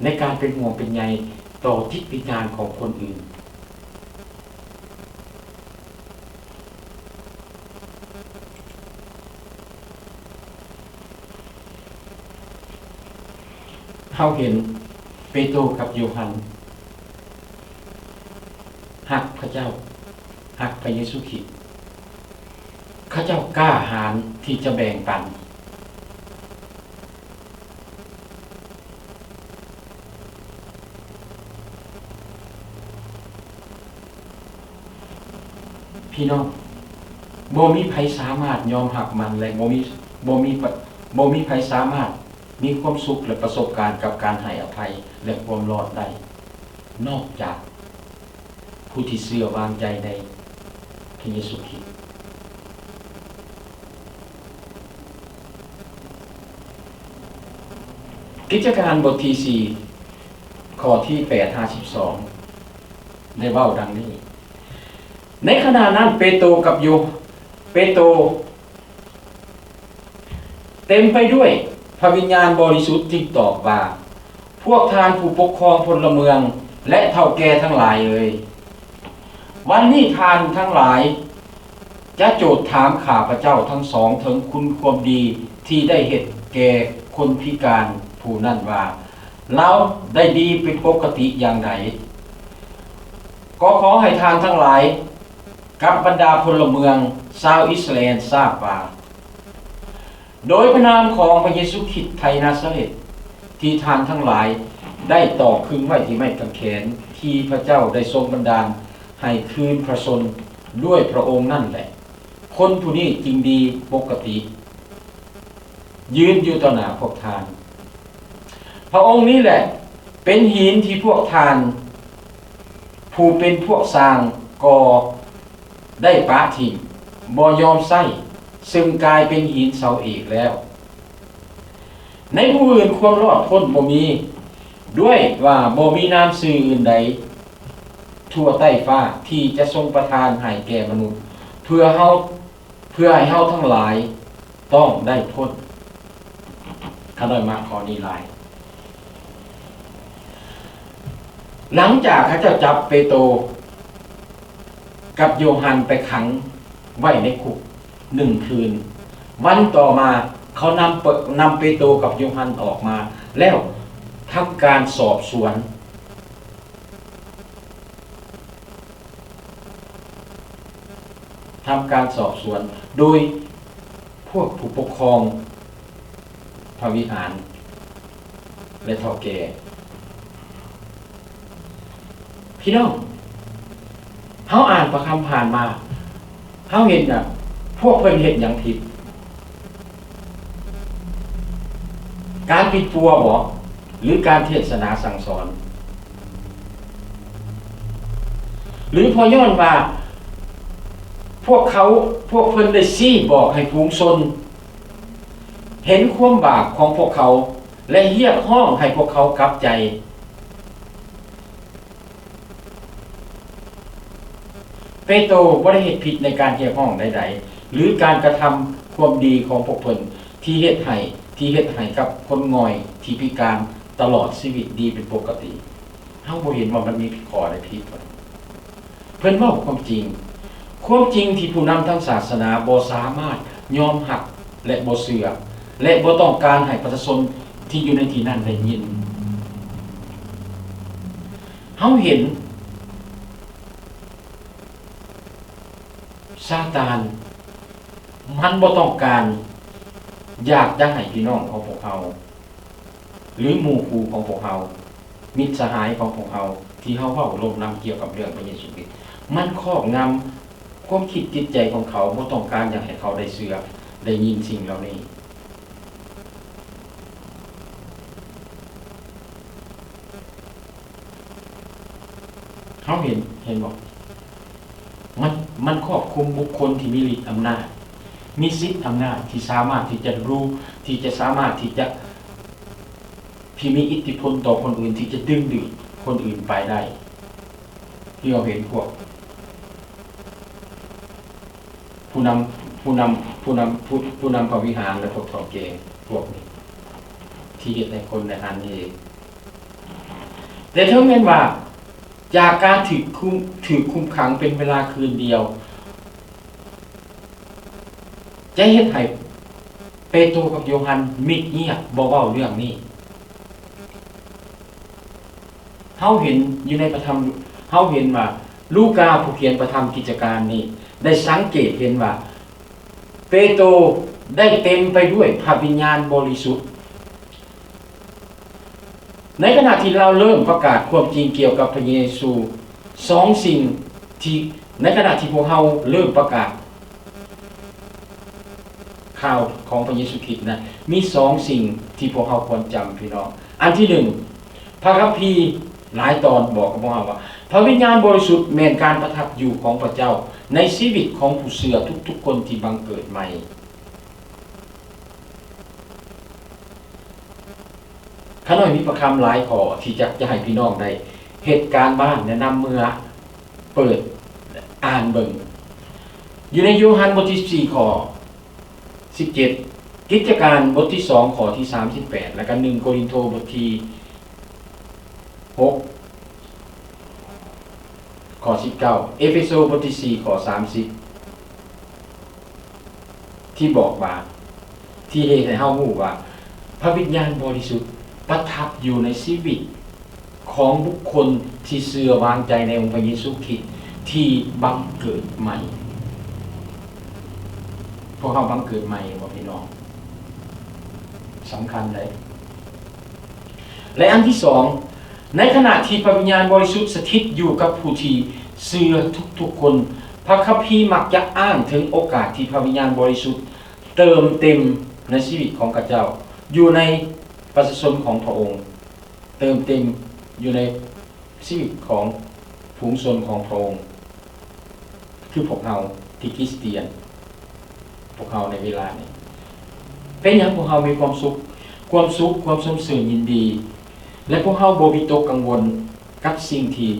ໃນການເປັນຫ່ວງເປັນໃຍຕໍ່ຈິດວິນຍານຂອງຄົນອື່ນ. ເຮົາເຫັນເປໂຕກັບໂຢຮັນຮັກພະເຈົ້າ, ຮັກພະເຢຊູຄຣິດ. ເຂົາເຈົ້າກ້າຫານທີ່ຈະແບ່ງປັນ. ພີ່ນ້ອງ, ບໍ່ມີໃຜສາມາດຍອມຮັບມັນ ແລະ ບໍ່ມີ, ບໍ່ມີ, ບໍ່ມີໃຜສາມາດມີຄວາມສຸກ ແລະ ປະສົບການກັບການໃຫ້ອະໄພ ແລະ ຄວາມລອດໄດ້ ນອກຈາກ ຜູ້ທີ່ເຊື່ອວາງໃຈໃນພະເຢຊູຄຣິດ. ກິດຈະການບົດທີສີ່ ຂໍ້ທີແປດຫາສິບສອງ ໄດ້ເວົ້າດັ່ງນີ້, ໃນຂະນະນັ້ນເປໂຕກັບໂຢ, ເປໂຕ ເຕັມໄປດ້ວຍພະວິນຍານບໍລິສຸດ ຈຶ່ງຕອບວ່າ, ພວກທ່ານຜູ້ປົກຄອງພົນລະເມືອງ ແລະ ເຖົ້າແກ່ທັງຫຼາຍເອີຍ, ວັນນີ້ທ່ານທັງຫຼາຍຈະໂຈດຖາມຂ້າພະເຈົ້າທັງສອງເຖິງຄຸນຄວາມດີທີ່ໄດ້ເຮັດແກ່ຄົນພິການຜູ້ນັ້ນວ່າ ລາວໄດ້ດີເປັນປົກກະຕິຢ່າງໃດ. ກໍຂໍໃຫ້ທ່ານທັງຫຼາຍ ກັບບັນດາພົນລະເມືອງຊາວອິດສະຣາເອນຊາບວ່າ, ໂດຍພະນາມຂອງພະເຢຊູຄຣິດໄທນາຊາເຣດ ທີ່ທ່ານທັງຫຼາຍໄດ້ຕອກຄຶງໄວ້ທີ່ໄມ້ກາງແຂນ ທີ່ພະເຈົ້າໄດ້ຊົງບັນດານໃຫ້ຄືນພະຊົນດ້ວຍພະອົງນັ້ນແຫຼະ, ຄົນຜູ້ນີ້ຈຶ່ງດີປົກກະຕິ ຢືນຢູ່ຕໍ່ໜ້າພວກທ່ານ. ພະອົງນີ້ແຫຼະເປັນຫີນທີ່ພວກທ່ານ ຜູ້ເປັນພວກສ້າງ ກໍໄດ້ປະຖິ້ມ, ບໍ່ຍອມໃຊ້, ເຊິ່ງກາຍເປັນຫີນເສົາເອກແລ້ວ. ໃນຜູ້ອື່ນຄວາມລອດພົ້ນບໍ່ມີ, ດ້ວຍວ່າບໍ່ມີນາມຊື່ອື່ນໃດທົ່ວໃຕ້ຟ້າທີ່ຈະຊົງປະທານໃຫ້ແກ່ມະນຸດ ເພື່ອເຮົາ ເພື່ອໃຫ້ເຮົາທັງຫຼາຍຕ້ອງໄດ້ພົ້ນ. ຂ້ານ້ອຍມັກຂໍ້ນີ້ຫຼາຍ. ຫຼັງຈາກເຂົາເຈົ້າຈັບເປໂຕກັບໂຢຮັນໄປຂັງໄວ້ໃນຄຸກໜຶ່ງຄືນ, ວັນຕໍ່ມາເຂົານຳເປ ນຳເປໂຕກັບໂຢຮັນອອກມາ ແລ້ວທຳການສອບສວນ. ທຳການສອບສວນໂດຍພວກຜູ້ປົກຄອງພະວິຫານ ແລະ ເຖົ້າແກ່. ພີ່ນ້ອງ, ເຮົາອ່ານພະຄຳຜ່ານມາ, ເຮົາເຫັນນະ ພວກເພິ່ນເຮັດຫຍັງຜິດ? ການປິ່ນປົວບໍ ຫຼື ການເທດສະໜາສັ່ງສອນ? ຫຼື ເພາະຍ້ອນວ່າພວກເຂົາ ພວກເພິ່ນໄດ້ຊີ້ບອກໃຫ້ຝູງຊົນເຫັນຄວາມບາບຂອງພວກເຂົາ ແລະ ຮຽກຮ້ອງໃຫ້ພວກເຂົາກັບໃຈ? ເປໂຕບໍ່ໄດ້ເຮັດຜິດໃນການຮຽກຮ້ອງໃດໆ ຫຼື ການກະທຳຄວາມດີຂອງພວກເພິ່ນທີ່ເຮັດໃຫ້ ທີ່ເຮັດໃຫ້ກັບຄົນງ່ອຍທີ່ພິການຕະຫຼອດຊີວິດດີເປັນປົກກະຕິ. ເຮົາບໍ່ເຫັນວ່າມັນມີຂໍ້ໃດຜິດ. ເພິ່ນເວົ້າຄວາມຈິງ, ຄວາມຈິງທີ່ຜູ້ນຳທາງສາສະໜາບໍ່ສາມາດຍອມຮັບ ແລະ ບໍ່ເຊື່ອ ແລະ ບໍ່ຕ້ອງການໃຫ້ປະຊາຊົນທີ່ຢູ່ໃນທີ່ນັ້ນໄດ້ຍິນ. ເຮົາເຫັນຊາຕານມັນບໍ່ຕ້ອງການຢາກຈະໃຫ້ພີ່ນ້ອງຂອງພວກເຮົາ ຫຼື ໝູ່ຄູ່ຂອງພວກເຮົາ, ມິດສະຫາຍຂອງພວກເຮົາ ທີ່ເຮົາເວົ້າລົມນຳກ່ຽວກັບເລື່ອງພະເຢຊູຄຣິດ, ມັນຄອບງຳຄວາມຄິດຈິດໃຈຂອງເຂົາ, ບໍ່ຕ້ອງການຢາກໃຫ້ເຂົາໄດ້ເຊື່ອ ໄດ້ຍິນສິ່ງເຫຼົ່ານີ້. ເຮົາເຫັນ, ເຫັນບໍ່? ມັນ, ມັນຄອບຄຸມບຸກຄົນທີ່ມີລິດອຳນາດ, ມີສິດອຳນາດທີ່ສາມາດທີ່ຈະຮູ້, ທີ່ຈະສາມາດທີ່ຈະ, ທີ່ມີອິດທິພົນຕໍ່ຄົນອື່ນ, ທີ່ຈະດຶງດູດຄົນອື່ນໄປໄດ້. ທີ່ເຮົາເຫັນພວກ ຜູ້ນຳ, ຜູ້ນຳ, ຜູ້ນຳ, ຜູ້, ຜູ້ນຳພະວິຫານ ແລະ ພວກເຖົ້າແກ່ພວກນີ້ ທີ່ເຮັດໃຫ້ຄົນໄດ້ຫັນເຫ. ແຕ່ເຖິງແມ່ນວ່າຈາກການຖືກຄຸມ, ຖືກຄຸມຂັງເປັນເວລາຄືນດຽວ ຈະເຮັດໃຫ້ເປໂຕກັບໂຢຮັນມິດງຽບ ບໍ່ເວົ້າເລື່ອງນີ້. ເຮົາເຫັນຢູ່ໃນພະທຳ, ເຮົາເຫັນວ່າລູກາຜູ້ຂຽນພະທຳກິດຈະການນີ້ໄດ້ສັງເກດເຫັນວ່າ ເປໂຕໄດ້ເຕັມໄປດ້ວຍພະວິນຍານບໍລິສຸດ ໃນຂະນະທີ່ລາວເລີ່ມປະກາດຄວາມຈິງກ່ຽວກັບພະເຢຊູ, ສອງສິ່ງທີ່, ໃນຂະນະທີ່ພວກເຮົາເລີ່ມປະກາດ ຂ່າວຂອງພະເຢຊູຄຣິດນະ, ມີສອງສິ່ງທີ່ພວກເຮົາຄວນຈຳ, ພີ່ນ້ອງ. ອັນທີໜຶ່ງ, ພະຄຳພີຫຼາຍຕອນບອກກັບພວກເຮົາວ່າ ພະວິນຍານບໍລິສຸດແມ່ນການປະທັບຢູ່ຂອງພະເຈົ້າໃນຊີວິດຂອງຜູ້ເຊື່ອທຸກໆຄົນທີ່ບັງເກີດໃໝ່. ຂ້ານ້ອຍມີພະຄຳຫຼາຍຂໍ້ທີ່ຢາກຈະໃຫ້ພີ່ນ້ອງໄດ້ເຮັດການບ້ານ ແນະນຳເມືອ ເປີດອ່ານເບິ່ງ ຢູ່ໃນໂຢຮັນບົດທີສິບສີ່ ຂໍ້ສິບເຈັດ, ກິດຈະການບົດທີສອງ ຂໍ້ທີສາມສິບແປດ ແລະ ກໍ ໜຶ່ງ ໂກລິນໂທ ບົດທີຫົກ ຂໍ້ສິບເກົ້າ, ເອເຟໂຊ ບົດທີສີ່ ຂໍ້ສາມສິບ ທີ່ບອກວ່າ, ທີ່ເຮັດໃຫ້ເຮົາຮູ້ວ່າ ພະວິນຍານບໍລິສຸດປະທັບຢູ່ໃນຊີວິດຂອງບຸກຄົນທີ່ເຊື່ອວາງໃຈໃນອົງພະເຢຊູຄຣິດທີ່ບັງເກີດໃໝ່. ພວກເຮົາບັງເກີດໃໝ່ບໍ່ ພີ່ນ້ອງ? ສຳຄັນເດ້. ແລະ ອັນທີສອງ, ໃນຂະນະທີ່ພະວິນຍານບໍລິສຸດສະຖິດຢູ່ກັບຜູ້ທີ່ເຊື່ອທຸກໆຄົນ, ພະຄຳພີມັກຈະອ້າງເຖິງໂອກາດທີ່ພະວິນຍານບໍລິສຸດເຕີມເຕັມໃນຊີວິດຂອງເຂົາເຈົ້າ, ຢູ່ໃນປະຊາຊົນຂອງພະອົງ, ເຕີມເຕັມຢູ່ໃນຊີວິດຂອງຝູງຊົນຂອງພະອົງ. ຄືພວກເຮົາທີ່ຄຣິສຕຽນ, ພວກເຮົາໃນເວລານີ້ ເປັນຫຍັງພວກເຮົາມີຄວາມສຸກ? ຄວາມສຸກ, ຄວາມຊົມຊື່ນຍິນດີ ແລະ ພວກເຮົາບໍ່ວິຕົກກັງວົນກັບສິ່ງທີ່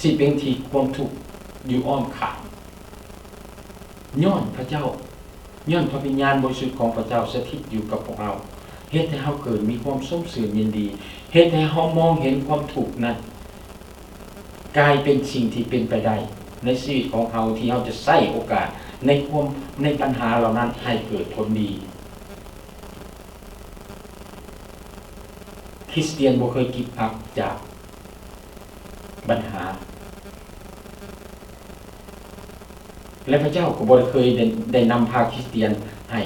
ທີ່ເປັນທີ່ຄວາມທຸກຢູ່ອ້ອມຂ້າງ ຍ້ອນພະເຈົ້າ, ຍ້ອນພະວິນຍານບໍລິສຸດຂອງພະເຈົ້າສະຖິດຢູ່ກັບພວກເຮົາ, ເຮັດໃຫ້ເຮົາເກີດມີຄວາມຊົມຊື່ນຍິນດີ, ເຮັດໃຫ້ເຮົາມອງເຫັນຄວາມທຸກນັ້ນກາຍເປັນສິ່ງທີ່ເປັນໄປໄດ້ໃນຊີວິດຂອງເຮົາ, ທີ່ເຮົາຈະໃຊ້ໂອກາດໃນຄວາມ, ໃນບັນຫາເຫຼົ່ານັ້ນໃຫ້ເກີດຜົນດີ. ຄຣິສຕຽນບໍ່ເຄີຍກິບອັບຈາກບັນຫາ ແລະ ພະເຈົ້າກໍບໍ່ໄດ້ເຄີຍໄດ້, ໄດ້ນຳພາຄຣິສຕຽນໃຫ້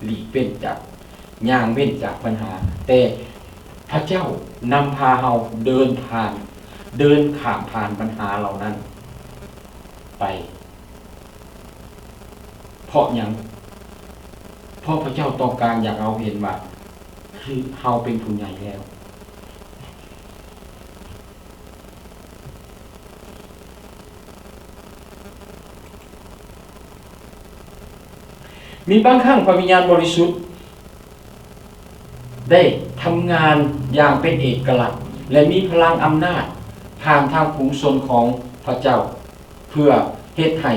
ຫຼີກເວັ້ນຈາກ, ຍ່າງເວັ້ນຈາກບັນຫາ, ແຕ່ພະເຈົ້ານຳພາເຮົາເດີນຜ່ານ, ເດີນຂ້າມຜ່ານບັນຫາເຫຼົ່ານັ້ນໄປ. ເພາະຫຍັງ? ເພາະພະເຈົ້າຕ້ອງການຢາກເຮົາເຫັນວ່າ ຄືເຮົາເປັນຜູ້ໃຫຍ່ແລ້ວ. ມີບາງຄັ້ງພະວິນຍານບໍລິສຸດໄດ້ທຳງານຢ່າງເປັນເອກະລັດ ແລະ ມີພະລັງອຳນາດຜ່ານທາງຝູງຊົນຂອງພະເຈົ້າ ເພື່ອເຮັດໃຫ້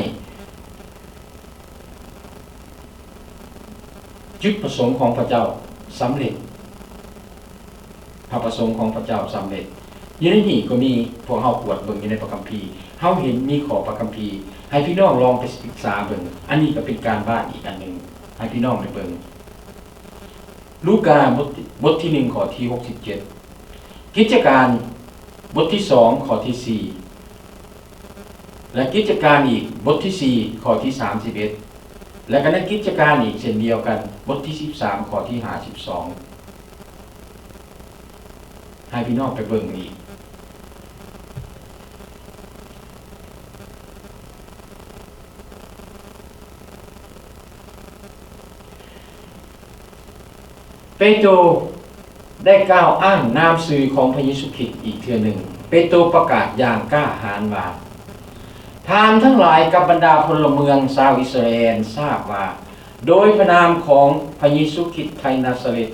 ຈຸດປະສົງຂອງພະເຈົ້າສຳເລັດ, ພະປະສົງຂອງພະເຈົ້າສຳເລັດ. ຢູ່ໃນນີ້ກໍມີ, ພວກເຮົາກວດເບິ່ງຢູ່ໃນພະຄຳພີ, ເຮົາເຫັນມີຂໍ້ພະຄຳພີ, ໃຫ້ພີ່ນ້ອງລອງໄປສຶກສາເບິ່ງ. ອັນນີ້ກໍເປັນການບ້ານອີກອັນໜຶ່ງ ໃຫ້ພີ່ນ້ອງໄດ້ເບິ່ງ. ລູກາ ບົດ, ບົດທີໜຶ່ງ ຂໍ້ທີຫົກສິບເຈັດ, ກິດຈະການ ບົດທີສອງ ຂໍ້ທີສີ່ ແລະ ກິດຈະການອີກ ບົດທີສີ່ ຂໍ້ທີສາມສິບເອັດ ແລະ ກໍໃນກິດຈະການອີກເຊັ່ນດຽວກັນ ບົດທີສິບສາມ ຂໍ້ທີຫ້າສິບສອງ ໃຫ້ພີ່ນ້ອງໄປເບິ່ງອີກ. ເປໂຕ ໄດ້ກ່າວອ້າງນາມຊື່ຂອງພະເຢຊູຄຣິດອີກເທື່ອໜຶ່ງ. ເປໂຕປະກາດຢ່າງກ້າຫານວ່າ, ທ່ານທັງຫຼາຍກັບບັນດາພົນລະເມືອງຊາວອິດສະຣາແອນຊາບວ່າ, ໂດຍພະນາມຂອງພະເຢຊູຄຣິດໄທນາຊາເລັດ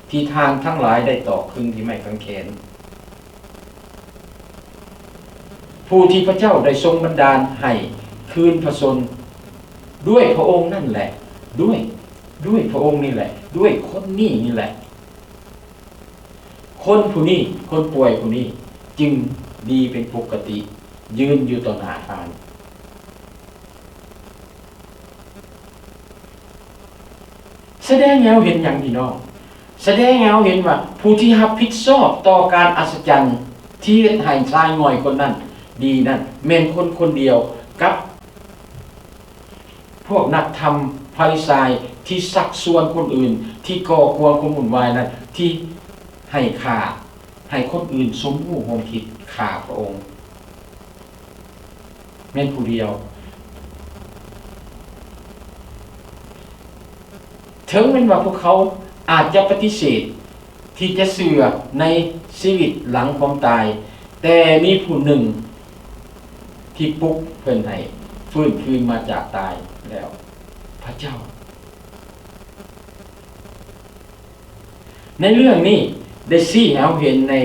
ທີ່ທ່ານທັງຫຼາຍໄດ້ຕອກຄຶງທີ່ໄມ້ກາງເຂນ, ຜູ້ທີ່ພະເຈົ້າໄດ້ຊົງບັນດານໃຫ້ຄືນພະຊົນ ດ້ວຍພະອົງນັ້ນແຫຼະ, ດ້ວຍ, ດ້ວຍພະອົງນີ້ແຫຼະ, ດ້ວຍຄົນນີ້ນີ້ແຫຼະ. ຄົນຜູ້ນີ້, ຄົນປ່ວຍຜູ້ນີ້ຈຶ່ງດີເປັນປົກກະຕິ, ຢືນຢູ່ຕໍ່ໜ້າທ່ານ. ສະແດງໃຫ້ເຮົາເຫັນຫຍັງ, ພີ່ນ້ອງ? ສະແດງໃຫ້ເຮົາເຫັນວ່າ ຜູ້ທີ່ຮັບຜິດຊອບຕໍ່ການອັດສະຈັນທີ່ເຮັດໃຫ້ຊາຍງ່ອຍຄົນນັ້ນດີນັ້ນ ແມ່ນຄົນຄົນດຽວກັບ ພວກນັກທຳຟາຣິຊາຍທີ່ຊັກຊວນຄົນອື່ນ, ທີ່ກໍ່ກວນຄວາມວຸ່ນວາຍນັ້ນ, ທີ່ໃຫ້ຂ້າ, ໃຫ້ຄົນອື່ນສົມຮູ້ຮ່ວມຄິດຂ້າພະອົງ ແມ່ນຜູ້ດຽວ. ເຖິງແມ່ນວ່າພວກເຂົາອາດຈະປະຕິເສດ ທີ່ຈະເຊື່ອໃນຊີວິດຫຼັງຄວາມຕາຍ, ແຕ່ມີຜູ້ໜຶ່ງທີ່ປຸກເພິ່ນໃຫ້ຟື້ນຄືນມາຈາກຕາຍແລ້ວ, ພະເຈົ້າ. ໃນເລື່ອງນີ້ໄດ້ຊີ້ໃຫ້ເຮົາເຫັນໃນ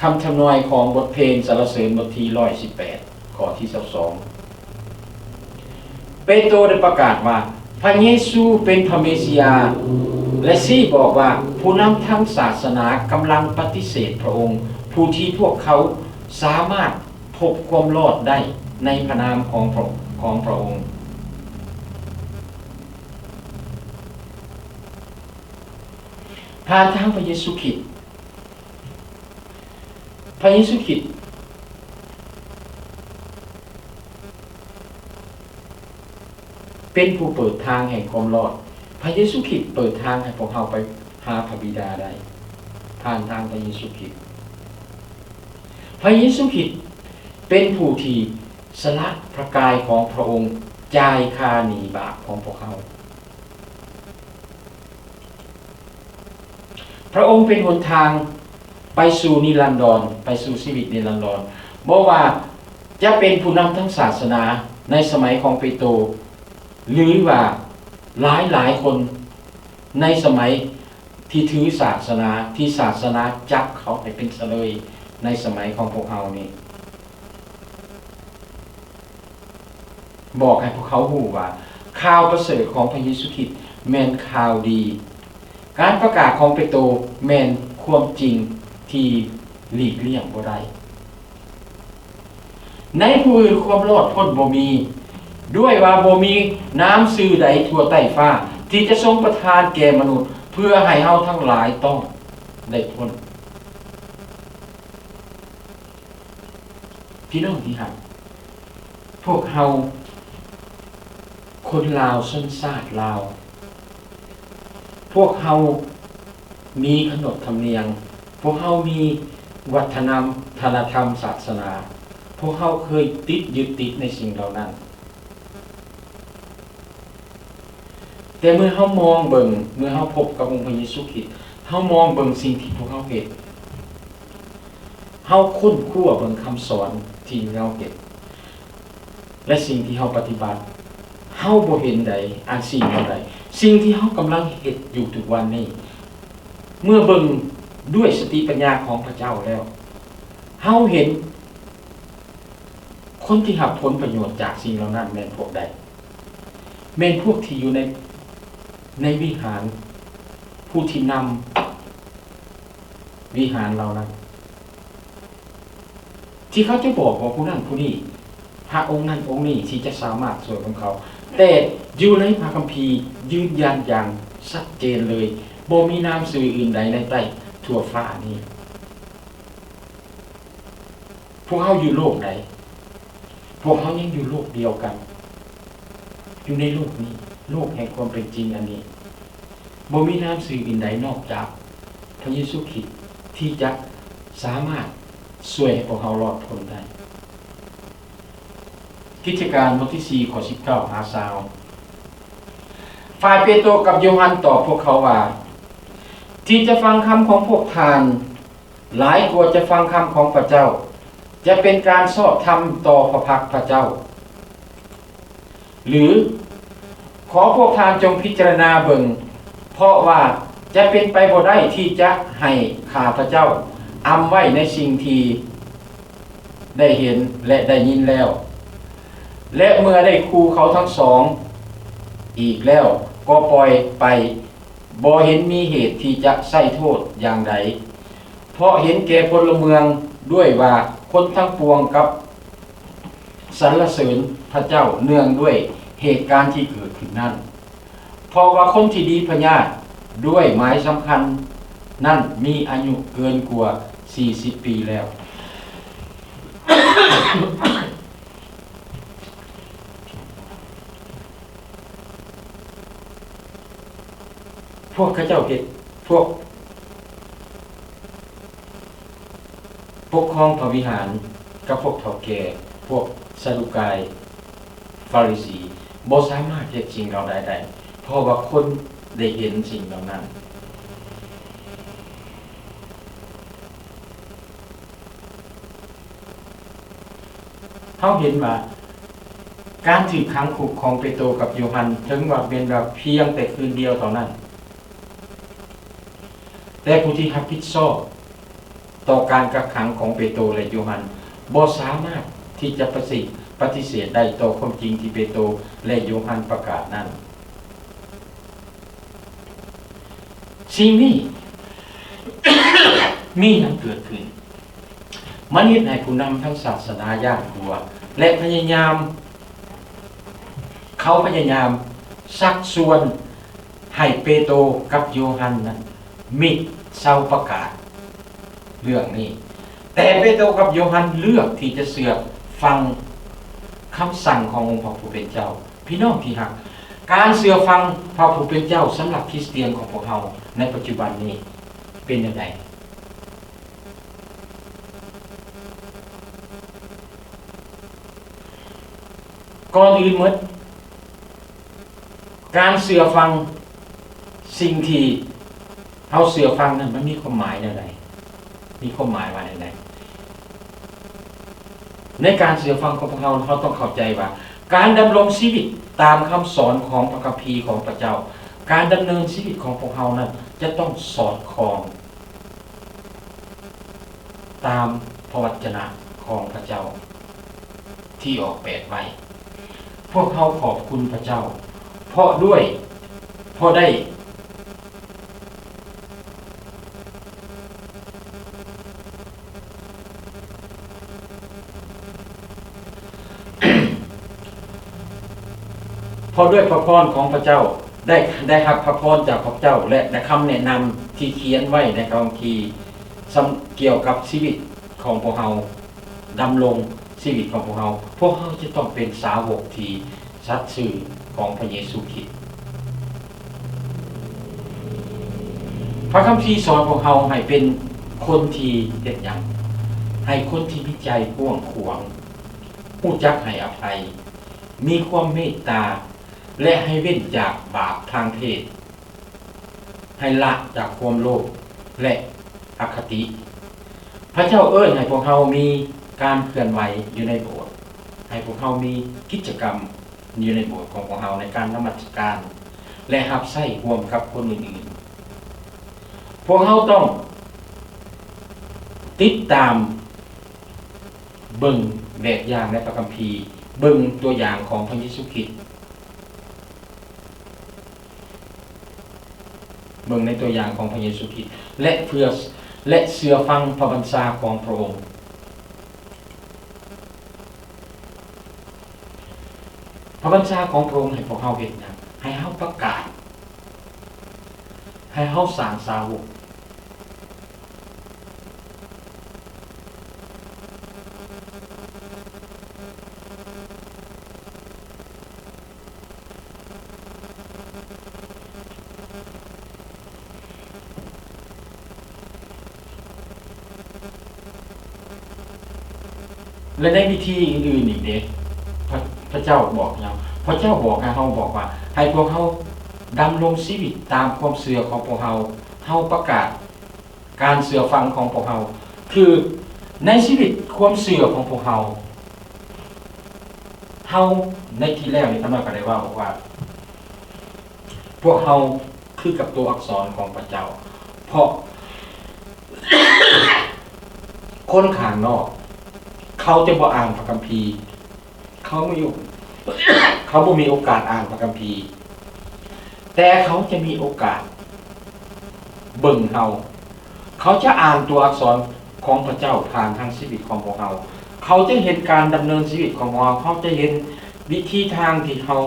ຄຳທຳນອຍຂອງບົດເພງສັນລະເສີນບົດທີຮ້ອຍສິບແປດ ຂໍ້ທີຊາວສອງ. ເປໂຕໄດ້ປະກາດວ່າ ພະເຢຊູເປັນພະເມຊິຢາ ແລະ ຊີ້ບອກວ່າ ຜູ້ນຳທາງສາສະໜາກຳລັງປະຕິເສດພະອົງ ຜູ້ທີ່ພວກເຂົາສາມາດພົບຄວາມລອດໄດ້ໃນພະນາມຂອງພະ, ຂອງພະອົງ. ຜ່ານທາງພະເຢຊູຄຣິດ, ພະເຢຊູຄຣິດເປັນຜູ້ເປີດທາງແຫ່ງຄວາມລອດ. ພະເຢຊູຄຣິດເປີດທາງໃຫ້ພວກເຮົາໄປຫາພະບິດາໄດ້ ຜ່ານທາງພະເຢຊູຄຣິດ. ພະເຢຊູຄຣິດເປັນຜູ້ທີ່ສະຫຼະພະກາຍຂອງພະອົງ ຈ່າຍຄ່າໜີບາບຂອງພວກເຮົາ. ພະອົງເປັນຫົນທາງໄປສູ່ນິລັນດອນ, ໄປສູ່ຊີວິດນິລັນດອນ. ບໍ່ວ່າ ຈະເປັນຜູ້ນຳທາງສາສະໜາໃນສະໄໝຂອງເປໂຕ ຫຼືວ່າຫຼາຍໆຄົນໃນສະໄໝທີ່ຖືສາສະໜາ ທີ່ສາສະໜາຈັບເຂົາໃຫ້ເປັນຊະເລີຍໃນສະໄໝຂອງພວກເຮົານີ້ ບອກໃຫ້ພວກເຂົາຮູ້ວ່າ ຂ່າວປະເສີດຂອງພະເຢຊູຄຣິດແມ່ນຂ່າວດີ. ການປະກາດຂອງເປໂຕແມ່ນຄວາມຈິງທີ່ຫຼີກລ່ຽງບໍ່ໄດ້. ໃນຜູ້ອື່ນຄວາມລອດພົ້ນບໍ່ມີ, ດ້ວຍວ່າບໍ່ມີນາມຊື່ໃດທົ່ວໃຕ້ຟ້າທີ່ຈະຊົງປະທານແກ່ມະນຸດ ເພື່ອໃຫ້ເຮົາທັງຫຼາຍຕ້ອງໄດ້ພົ້ນ. ພີ່ນ້ອງທີ່ຮັກ, ພວກເຮົາຄົນລາວ ຊົນຊາດລາວ, ພວກເຮົາມີຂະໜົບທຳນຽມ, ພວກເຮົາມີວັດທະນຳ ທະນະທຳ ສາສະໜາ, ພວກເຮົາເຄີຍຕິດ ຍຶດຕິດໃນສິ່ງເຫຼົ່ານັ້ນ. ແຕ່ເມື່ອເຮົາມອງເບິ່ງ, ເມື່ອເຮົາພົບກັບອົງພະເຢຊູຄຣິດ, ເຮົາມອງເບິ່ງສິ່ງທີ່ພວກເຮົາເຮັດ, ເຮົາຄົ້ນຄວ້າເບິ່ງຄຳສອນທີ່ເຮົາເຮັດ ແລະ ສິ່ງທີ່ເຮົາປະຕິບັດ, ເຮົາບໍ່ເຫັນໃດ ອັນສິ່ງເຫຼົ່າໃດ, ສິ່ງທີ່ເຮົາກຳລັງເຮັດຢູ່ທຸກວັນນີ້, ເມື່ອເບິ່ງດ້ວຍສະຕິປັນຍາຂອງພະເຈົ້າແລ້ວ, ເຮົາເຫັນ ຄົນທີ່ຮັບຜົນປະໂຫຍດຈາກສິ່ງເຫຼົ່ານັ້ນແມ່ນພວກໃດ? ແມ່ນພວກທີ່ຢູ່ໃນ, ໃນວິຫານ, ຜູ້ທີ່ນຳວິຫານເຫຼົ່ານັ້ນ ທີ່ເຂົາຈະບອກວ່າຜູ້ນັ້ນຜູ້ນີ້, ພະອົງນັ້ນອົງນີ້ທີ່ຈະສາມາດຊ່ວຍພວກເຂົາ, ແຕ່ຢູ່ໃນພະຄຳພີຢືນຢັນຢ່າງຊັດເຈນເລີຍ, ບໍ່ມີນາມຊື່ອື່ນໃດໃນໃຕ້ທົ່ວຟ້ານີ້. ພວກເຮົາຢູ່ໂລກໃດ? ພວກເຮົາຍັງຢູ່ໂລກດຽວກັນ, ຢູ່ໃນໂລກນີ້, ໂລກແຫ່ງຄວາມເປັນຈິງອັນນີ້. ບໍ່ມີນາມຊື່ອື່ນໃດນອກຈາກພະເຢຊູຄຣິດທີ່ຈະສາມາດຊ່ວຍໃຫ້ພວກເຮົາລອດພົ້ນໄດ້. ກິດຈະການ ບົດທີສີ່ ຂໍ້ສິບເກົ້າຫາຊາວ. ຝ່າຍເປໂຕກັບໂຢຮັນຕອບພວກເຂົາວ່າ, ທີ່ຈະຟັງຄຳຂອງພວກທ່ານ ຫຼາຍກວ່າຈະຟັງຄຳຂອງພະເຈົ້າ ຈະເປັນການຊອບທຳຕໍ່ພະພັກພະເຈົ້າ ຫຼື ຂໍພວກທ່ານຈົ່ງພິຈາລະນາເບິ່ງ, ເພາະວ່າຈະເປັນໄປບໍ່ໄດ້ທີ່ຈະໃຫ້ຂ້າພະເຈົ້າອຳໄວ້ໃນສິ່ງທີ່ໄດ້ເຫັນ ແລະ ໄດ້ຍິນແລ້ວ. ແລະ ເມື່ອໄດ້ຂູ່ເຂົາທັງສອງອີກແລ້ວ ກໍປ່ອຍໄປ, ບໍ່ເຫັນມີເຫດທີ່ຈະໃຊ້ໂທດຢ່າງໃດ. ເພາະເຫັນແກ່ພົນລະເມືອງດ້ວຍວ່າຄົນທັງປວງກັບສັນລະເສີນພະເຈົ້າເນື່ອງດ້ວຍເຫດການທີ່ເກີດຂຶ້ນນັ້ນ. ເພາະວ່າຄົນທີ່ດີພະຍາດດ້ວຍໝາຍສຳຄັນນັ້ນມີອາຍຸເກີນກວ່າສີ່ສິບປີແລ້ວ. ພວກເຂົາເຈົ້າເຮັດ, ພວກປົກຄອງພະວິຫານກັບພວກເຖົ້າແກ່, ພວກຊາດູກາຍ, ຟາຣິສີ ບໍ່ສາມາດເຮັດສິ່ງເຫຼົ່າໃດໄດ້, ເພາະວ່າຄົນໄດ້ເຫັນສິ່ງເຫຼົ່ານັ້ນ. ເຮົາເຫັນວ່າການຖືກຂັງຄຸກຂອງເປໂຕກັບໂຢຮັນ ເຖິງວ່າແມ່ນວ່າພຽງແຕ່ຄືນດຽວເທົ່ານັ້ນ, ແຕ່ຜູ້ທີ່ຮັບຜິດຊອບຕໍ່ການກັກຂັງຂອງເປໂຕ ແລະ ໂຢຮັນ ບໍ່ສາມາດທີ່ຈະປະຕິ, ປະຕິເສດໄດ້ຕໍ່ຄວາມຈິງທີ່ເປໂຕ ແລະ ໂຢຮັນປະກາດນັ້ນ. ສິ່ງນີ້ ມີຫຍັງເກີດຂຶ້ນ? ມັນເຮັດໃຫ້ຜູ້ນຳທາງສາສະໜາຢ້ານກົວ ແລະ ພະຍາຍາມ, ເຂົາພະຍາຍາມຊັກຊວນໃຫ້ເປໂຕກັບໂຢຮັນນັ້ນມິດເຊົາປະກາດເລື່ອງນີ້. ແຕ່ເປໂຕກັບໂຢຮັນເລືອກທີ່ຈະເຊື່ອຟັງຄຳສັ່ງຂອງອົງພະຜູ້ເປັນເຈົ້າ. ພີ່ນ້ອງທີ່ຮັກ, ການເຊື່ອຟັງພະຜູ້ເປັນເຈົ້າສຳລັບຄຣິສຕຽນຂອງພວກເຮົາໃນປັດຈຸບັນນີ້ເປັນແນວໃດ? ກ່ອນອື່ນໝົດ, ການເຊື່ອຟັງສິ່ງທີ່ເຮົາເຊື່ອຟັງນັ້ນ ມັນມີຄວາມໝາຍແນວໃດ? ມີຄວາມໝາຍວ່າແນວໃດ? ໃນການເຊື່ອຟັງຂອງພວກເຮົາ, ເຮົາຕ້ອງເຂົ້າໃຈວ່າ ການດຳລົງຊີວິດຕາມຄຳສອນຂອງພະຄຳພີຂອງພະເຈົ້າ, ການດຳເນີນຊີວິດຂອງພວກເຮົານັ້ນ ຈະຕ້ອງສອດຄ່ອງຕາມພະວັດຈະນະຂອງພະເຈົ້າທີ່ອອກແບບໄວ້. ພວກເຮົາຂອບຄຸນພະເຈົ້າ ເພາະດ້ວຍ, ເພາະໄດ້ ເພາະດ້ວຍພະພອນຂອງພະເຈົ້າ ໄດ້, ໄດ້ຮັບພະພອນຈາກພະເຈົ້າ ແລະ ຄຳແນະນຳທີ່ຂຽນໄວ້ໃນຄຳພີ ສຳ, ກ່ຽວກັບຊີວິດຂອງພວກເຮົາ, ດຳລົງຊີວິດຂອງພວກເຮົາ, ພວກເຮົາຈະຕ້ອງເປັນສາວົກທີ່ ສັດຊື່ຂອງພະເຢຊູຄຣິດ. ພະຄຳພີສອນພວກເຮົາໃຫ້ເປັນຄົນທີ່ເຮັດຫຍັງ? ໃຫ້ຄົນທີ່ມີໃຈກວ້າງຂວາງ, ຮູ້ຈັກໃຫ້ອະໄພ, ມີຄວາມເມດຕາ ແລະ ໃຫ້ເວັ້ນຈາກບາບທາງເພດ. ໃຫ້ລະຈາກຄວາມໂລບ ແລະ ອະຄະຕິ. ພະເຈົ້າເອີ້ນໃຫ້ພວກເຮົາມີການເຄື່ອນໄຫວຢູ່ໃນໂບດ, ໃຫ້ພວກເຮົາມີກິດຈະກຳຢູ່ໃນໂບດຂອງພວກເຮົາ ໃນການນະມັດສະການ ແລະ ຮັບໃຊ້ຮ່ວມກັບຄົນອື່ນໆ. ພວກເຮົາຕ້ອງຕິດຕາມເບິ່ງແບບຢ່າງໃນພະຄຳພີ, ເບິ່ງຕົວຢ່າງຂອງພະເຢຊູຄຣິດ. ເບິ່ງໃນຕົວຢ່າງຂອງພະເຢຊູຄຣິດ ແລະ ເພື່ອ ແລະ ເຊື່ອຟັງພະບັນຊາຂອງພະອົງ. ພະບັນຊາຂອງພະອົງໃຫ້ພວກເຮົາເຮັດຫຍັງ? ໃຫ້ເຮົາປະກາດ, ໃຫ້ເຮົາສ້າງສາວົກ. ແລະ ໃນວິທີອື່ນໆອີກເດ້ ພະ ພະເຈົ້າບອກຫຍັງ? ພະເຈົ້າບອກໃຫ້ເຮົາ ບອກວ່າ ໃຫ້ພວກເຮົາດຳລົງຊີວິດຕາມຄວາມເຊື່ອຂອງພວກເຮົາ. ເຮົາປະກາດ ການເຊື່ອຟັງຂອງພວກເຮົາ ຄືໃນຊີວິດຄວາມເຊື່ອຂອງພວກເຮົາ, ເຮົາ ໃນທີ່ແລ້ວນີ້ ຂ້ານ້ອຍກໍໄດ້ເວົ້າວ່າ ພວກເຮົາຄືກັບຕົວອັກສອນຂອງພະເຈົ້າ, ເພາະຄົນຂ້າງນອກເຂົາຈະບໍ່ອ່ານພະຄຳພີ. ເຂົາມີ ເຂົາບໍ່ມີໂອກາດອ່ານພະຄຳພີ ແຕ່ເຂົາຈະມີໂອກາດເບິ່ງເຮົາ. ເຂົາຈະອ່ານຕົວອັກສອນຂອງພະເຈົ້າຜ່ານທາງຊີວິດຂອງພວກເຮົາ. ເຂົາຈະເຫັນການດຳເນີນຊີວິດຂອງພວກເຮົາ. ເຂົາຈະເຫັນວິທີທາງທີ່ເຮົາ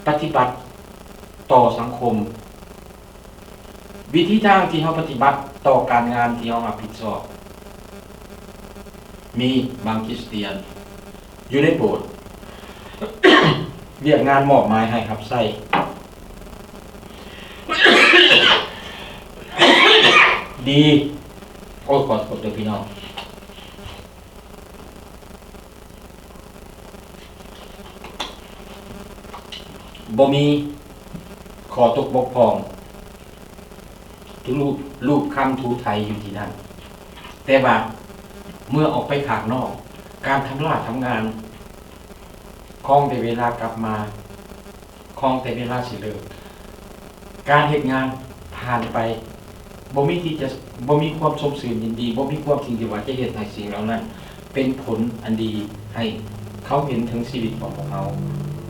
ປະຕິບັດຕໍ່ສັງຄົມ. ວິທີທາງທີ່ເຮົາປະຕິບັດຕໍ່ການງານທີ່ເຮົາຮັບຜິດຊອບ. ມີບາງຄຣິສຕຽນຢູ່ໃນໂບດ ວຽກງານມອບໝາຍໃຫ້ຮັບໃຊ້ ດີ. ໂອ້ຍ ຂໍໂທດເດີພີ່ນ້ອງ. ບໍ່ມີຂໍ້ຕົກບົກຜ່ອງ, ລູບ, ລູບຄຳຖູໄຖຢູ່ທີ່ນັ້ນ. ແຕ່ວ່າເມື່ອອອກໄປຂ້າງນອກ, ການທຳລາທຳງານ, ຄອງແຕ່ເວລາກັບມາ, ຄອງແຕ່ເວລາຊິເລີກ. ການເຮັດງານຜ່ານໄປ ບໍ່ມີທີ່ຈະ, ບໍ່ມີຄວາມຊົມຊື່ນຍິນດີ, ບໍ່ມີຄວາມສິ່ງທີ່ວ່າຈະເຮັດໃຫ້ສິ່ງເຫຼົ່ານັ້ນເປັນຜົນອັນດີໃຫ້ເຂົາເຫັນເຖິງຊີວິດຂອງພວກເຮົາ.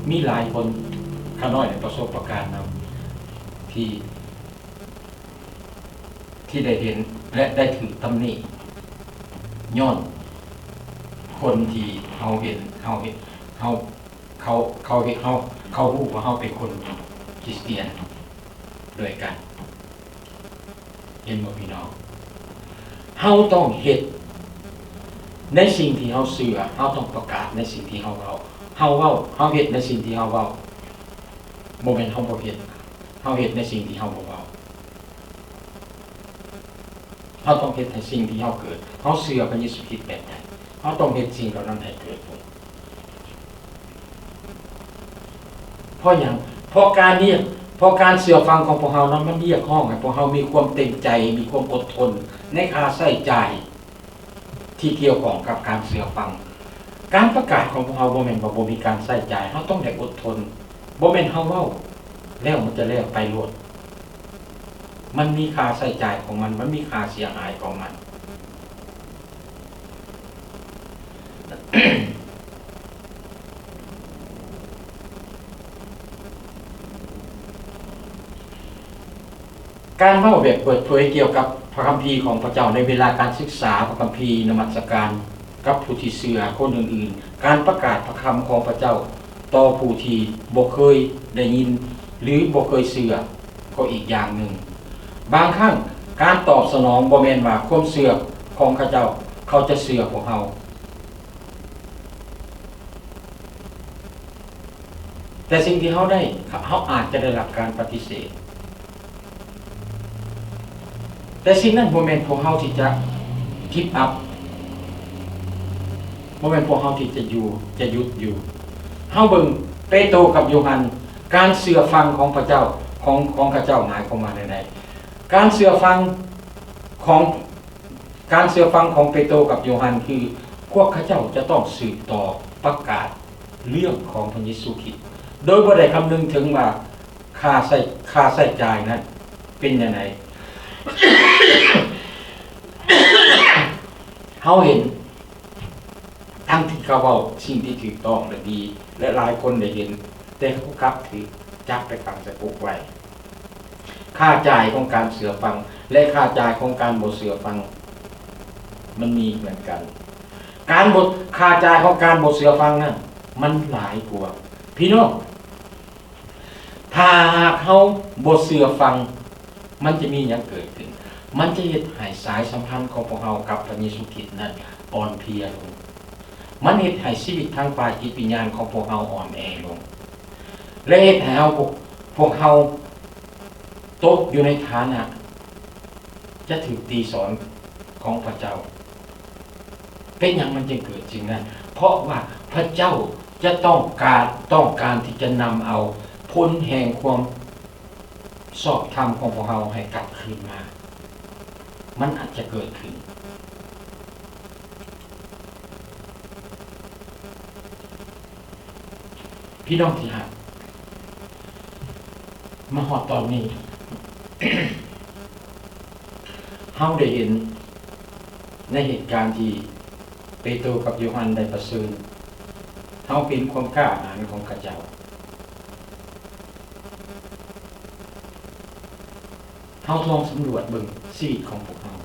ມີຫຼາຍຄົນ, ຂ້ານ້ອຍໄດ້ປະສົບປະການນຳ ທີ່, ທີ່ໄດ້ເຫັນ ແລະ ໄດ້ຖືກຕຳໜິຍ້ອນຄົນທີ່ເຮົາເຫັນ, ເຮົາເຫັນ, ເຮົາ ເຂົາ, ເຂົາເຫັນເຮົາ, ເຂົາຮູ້ວ່າເຮົາເປັນຄົນຄຣິສຕຽນດ້ວຍກັນ. ເຫັນບໍ່ພີ່ນ້ອງ? ເຮົາຕ້ອງເຮັດໃນສິ່ງທີ່ເຮົາເຊື່ອ, ເຮົາຕ້ອງປະກາດໃນສິ່ງທີ່ເຮົາເວົ້າ. ເຮົາເວົ້າ, ເຮົາເຮັດໃນສິ່ງທີ່ເຮົາເວົ້າ. ບໍ່ແມ່ນເຮົາບໍ່ເຮັດ, ເຮົາເຮັດໃນສິ່ງທີ່ເຮົາບໍ່ເວົ້າ. ເຮົາຕ້ອງເຮັດໃຫ້ສິ່ງທີ່ເຮົາເກີດ. ເຮົາເຊື່ອພະເຢຊູຄຣິດແບບໃດ, ເຮົາຕ້ອງເຮັດສິ່ງເຫຼົ່ານັ້ນໃຫ້ເກີດຜົນ. ເພາະຫຍັງ? ເພາະການຮຽກ, ເພາະການເຊື່ອຟັງຂອງພວກເຮົານັ້ນ ມັນຮຽກຮ້ອງໃຫ້ພວກເຮົາມີຄວາມເຕັມໃຈ, ມີຄວາມອົດທົນໃນຄ່າໃຊ້ຈ່າຍທີ່ກ່ຽວຂ້ອງກັບການເຊື່ອຟັງ. ການປະກາດຂອງພວກເຮົາບໍ່ແມ່ນວ່າບໍ່ມີການໃຊ້ຈ່າຍ, ເຮົາຕ້ອງໄດ້ອົດທົນ, ບໍ່ແມ່ນເຮົາເວົ້າແລ້ວມັນຈະແລ້ວໄປໂລດ. ມັນມີຄ່າໃຊ້ຈ່າຍຂອງມັນ, ມັນມີຄ່າເສຍຫາຍຂອງມັນ. ການເວົ້າແບບເປີດເຜີຍກ່ຽວກັບພະຄຳພີຂອງພະເຈົ້າໃນເວລາການສຶກສາພະຄຳພີ, ນະມັດສະການກັບຜູ້ທີ່ເຊື່ອຄົນອື່ນໆ, ການປະກາດພະຄຳຂອງພະເຈົ້າຕໍ່ຜູ້ທີ່ບໍ່ເຄີຍໄດ້ຍິນ ຫຼື ບໍ່ເຄີຍເຊື່ອ ກໍອີກຢ່າງໜຶ່ງ. ບາງຄັ້ງການຕອບສະໜອງບໍ່ແມ່ນວ່າຄວາມເຊື່ອຂອງເຂົາເຈົ້າ, ເຂົາຈະເຊື່ອພວກເຮົາ. ແຕ່ສິ່ງທີ່ເຮົາໄດ້, ເຮົາອາດຈະໄດ້ຮັບການປະຕິເສດ. ແຕ່ສິ່ງນັ້ນບໍ່ແມ່ນພວກເຮົາທີ່ຈະ give up, ບໍ່ແມ່ນພວກເຮົາທີ່ຈະຢູ່, ຈະຢຸດຢູ່. ເຮົາເບິ່ງເປໂຕກັບໂຢຮັນ, ການເຊື່ອຟັງຂອງພະເຈົ້າ, ຂອງ, ຂອງເຂົາເຈົ້າໝາຍຄວາມວ່າແນວໃດ? ການເຊື່ອຟັງຂອງ ການເຊື່ອຟັງຂອງເປໂຕກັບໂຢຮັນ ຄືພວກເຂົາເຈົ້າຈະຕ້ອງສືບຕໍ່ປະກາດເລື່ອງຂອງພະເຢຊູຄຣິດ ໂດຍບໍ່ໄດ້ຄຳນຶງເຖິງວ່າຄ່າໃຊ້, ຄ່າໃຊ້ຈ່າຍນັ້ນເປັນແນວໃດ. ເຮົາເຫັນທັງທີ່ເຂົາເວົ້າສິ່ງທີ່ຖືກຕ້ອງ ແລະ ດີ ແລະ ຫຼາຍຄົນໄດ້ເຫັນ, ແຕ່ເຂົາກັບຖືກຈັບໄປຂັງໃສ່ຄຸກໄວ້. ຄ່າຈ່າຍຂອງການເຊື່ອຟັງ ແລະ ຄ່າຈ່າຍຂອງການບໍ່ເຊື່ອຟັງ ມັນມີເໝືອນກັນ. ການບໍ່, ຄ່າຈ່າຍຂອງການບໍ່ເຊື່ອຟັງນັ້ນ ມັນຫຼາຍກວ່າ. ພີ່ນ້ອງ, ຖ້າຫາກເຮົາບໍ່ເຊື່ອຟັງ, ມັນຈະມີຫຍັງເກີດຂຶ້ນ? ມັນຈະເຮັດໃຫ້ສາຍສຳພັນຂອງພວກເຮົາກັບພະເຢຊູຄຣິດນັ້ນອ່ອນເພຍລົງ. ມັນເຮັດໃຫ້ຊີວິດທາງຝ່າຍຈິດວິນຍານຂອງພວກເຮົາອ່ອນແອລົງ ແລະ ເຮັດໃຫ້ເຮົາ, ພວກ, ພວກເຮົາຕົກຢູ່ໃນຖານະຈະຖືກຕີສອນຂອງພະເຈົ້າ. ເປັນຫຍັງມັນຈຶ່ງເກີດສິ່ງນັ້ນ? ເພາະວ່າພະເຈົ້າຈະຕ້ອງການ, ຕ້ອງການທີ່ຈະນຳເອົາຜົນແຫ່ງຄວາມ ຊອບທຳຂອງພວກເຮົາໃຫ້ກັບຄືນມາ, ມັນອາດຈະເກີດຂຶ້ນ. ພີ່ນ້ອງທີ່ຮັກ, ມາຮອດຕອນນີ້, ເຮົາໄດ້ເຫັນໃນເຫດການທີ່ເປໂຕກັບໂຢຮັນໄດ້ປະເຊີນ, ເຮົາເຫັນຄວາມກ້າຫານຂອງເຂົາເຈົ້າ. ເຮົາລອງສຳຫຼວດເບິ່ງຊີວິດຂອງພວກເຮົາ.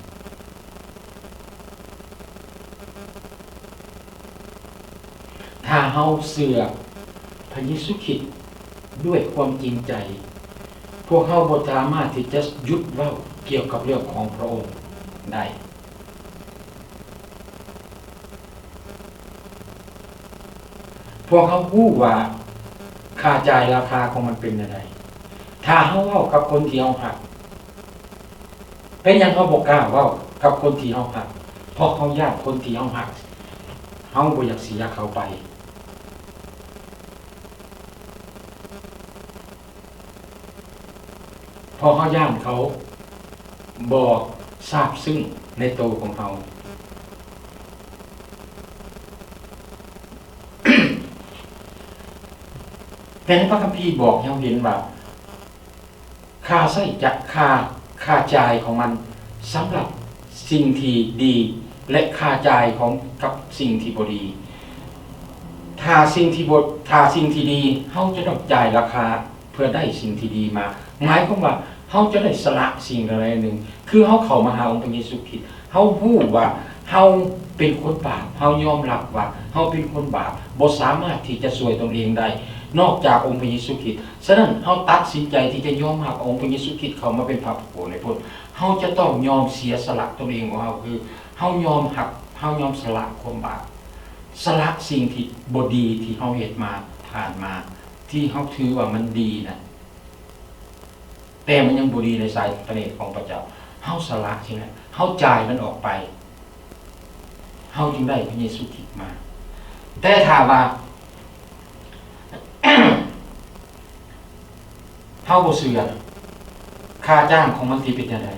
ຖ້າເຮົາເຊື່ອພະເຢຊູຄຣິດດ້ວຍຄວາມຈິງໃຈ, ພວກເຮົາບໍ່ສາມາດທີ່ຈະຢຸດເວົ້າກ່ຽວກັບເລື່ອງຂອງພະອົງໄດ້. ພວກເຮົາຮູ້ວ່າຄ່າຈ່າຍລາຄາຂອງມັນເປັນແນວໃດ. ຖ້າເຮົາເວົ້າກັບຄົນທີ່ເຮົາຮັກ, ເປັນຫຍັງເຮົາບໍ່ກ້າເວົ້າກັບຄົນທີ່ເຮົາຮັກ? ເພາະເຮົາຢ້ານຄົນທີ່ເຮົາຮັກ, ເຮົາບໍ່ຢາກເສຍເຂົາໄປ. ເພາະເຮົາຢ້ານເຂົາບໍ່ຊາບຊຶ້ງໃນໂຕຂອງເຮົາ. ແຕ່ໃນພະຄຳພີບອກໃຫ້ເຮົາເຫັນວ່າ ຄ່າໃຊ້ຈະ, ຄ່າ, ຄ່າຈ່າຍຂອງມັນສຳລັບສິ່ງທີ່ດີ ແລະ ຄ່າຈ່າຍຂອງ, ກັບສິ່ງທີ່ບໍ່ດີ. ຖ້າສິ່ງທີ່ບໍ່, ຖ້າສິ່ງທີ່ດີ, ເຮົາຈະຕ້ອງຈ່າຍລາຄາ ເພື່ອໄດ້ສິ່ງທີ່ດີມາ. ໝາຍຄວາມວ່າເຮົາຈະໄດ້ສະຫຼະສິ່ງໃດໜຶ່ງ. ຄືເຮົາເຂົ້າມາຫາອົງພະເຢຊູຄຣິດ, ເຮົາຮູ້ວ່າເຮົາເປັນຄົນບາບ, ເຮົາຍອມຮັບວ່າເຮົາເປັນຄົນບາບ, ບໍ່ສາມາດທີ່ຈະຊ່ວຍຕົນເອງໄດ້ ນອກຈາກອົງພະເຢຊູຄຣິດ. ສະນັ້ນ, ເຮົາຕັດສິນໃຈທີ່ຈະຍອມຮັບອົງພະເຢຊູຄຣິດເຂົ້າມາເປັນພະຜູ້ປ່ວຍໃນພົ້ນ. ເຮົາຈະຕ້ອງຍອມເສຍສະຫຼະຕົນເອງຂອງເຮົາ, ຄືເຮົາຍອມຮັບ, ເຮົາຍອມສະຫຼະຄວາມບາບ, ສະຫຼະສິ່ງທີ່ບໍ່ດີທີ່ເຮົາເຮັດມາ, ຜ່ານມາ, ທີ່ເຮົາຖືວ່າມັນດີນະ. ແຕ່ມັນຍັງບໍ່ດີໃນສາຍພະເນດຂອງພະເຈົ້າ. ເຮົາສະຫຼະສິ່ງນັ້ນ, ເຮົາຈ່າຍມັນອອກໄປ, ເຮົາຈຶ່ງໄດ້ພະເຢຊູຄຣິດມາ. ແຕ່ຖ້າວ່າ ເຮົາບໍ່ເຊື່ອ, ຄ່າຈ້າງຂອງມັນຊິເປັນຈັ່ງໃດ?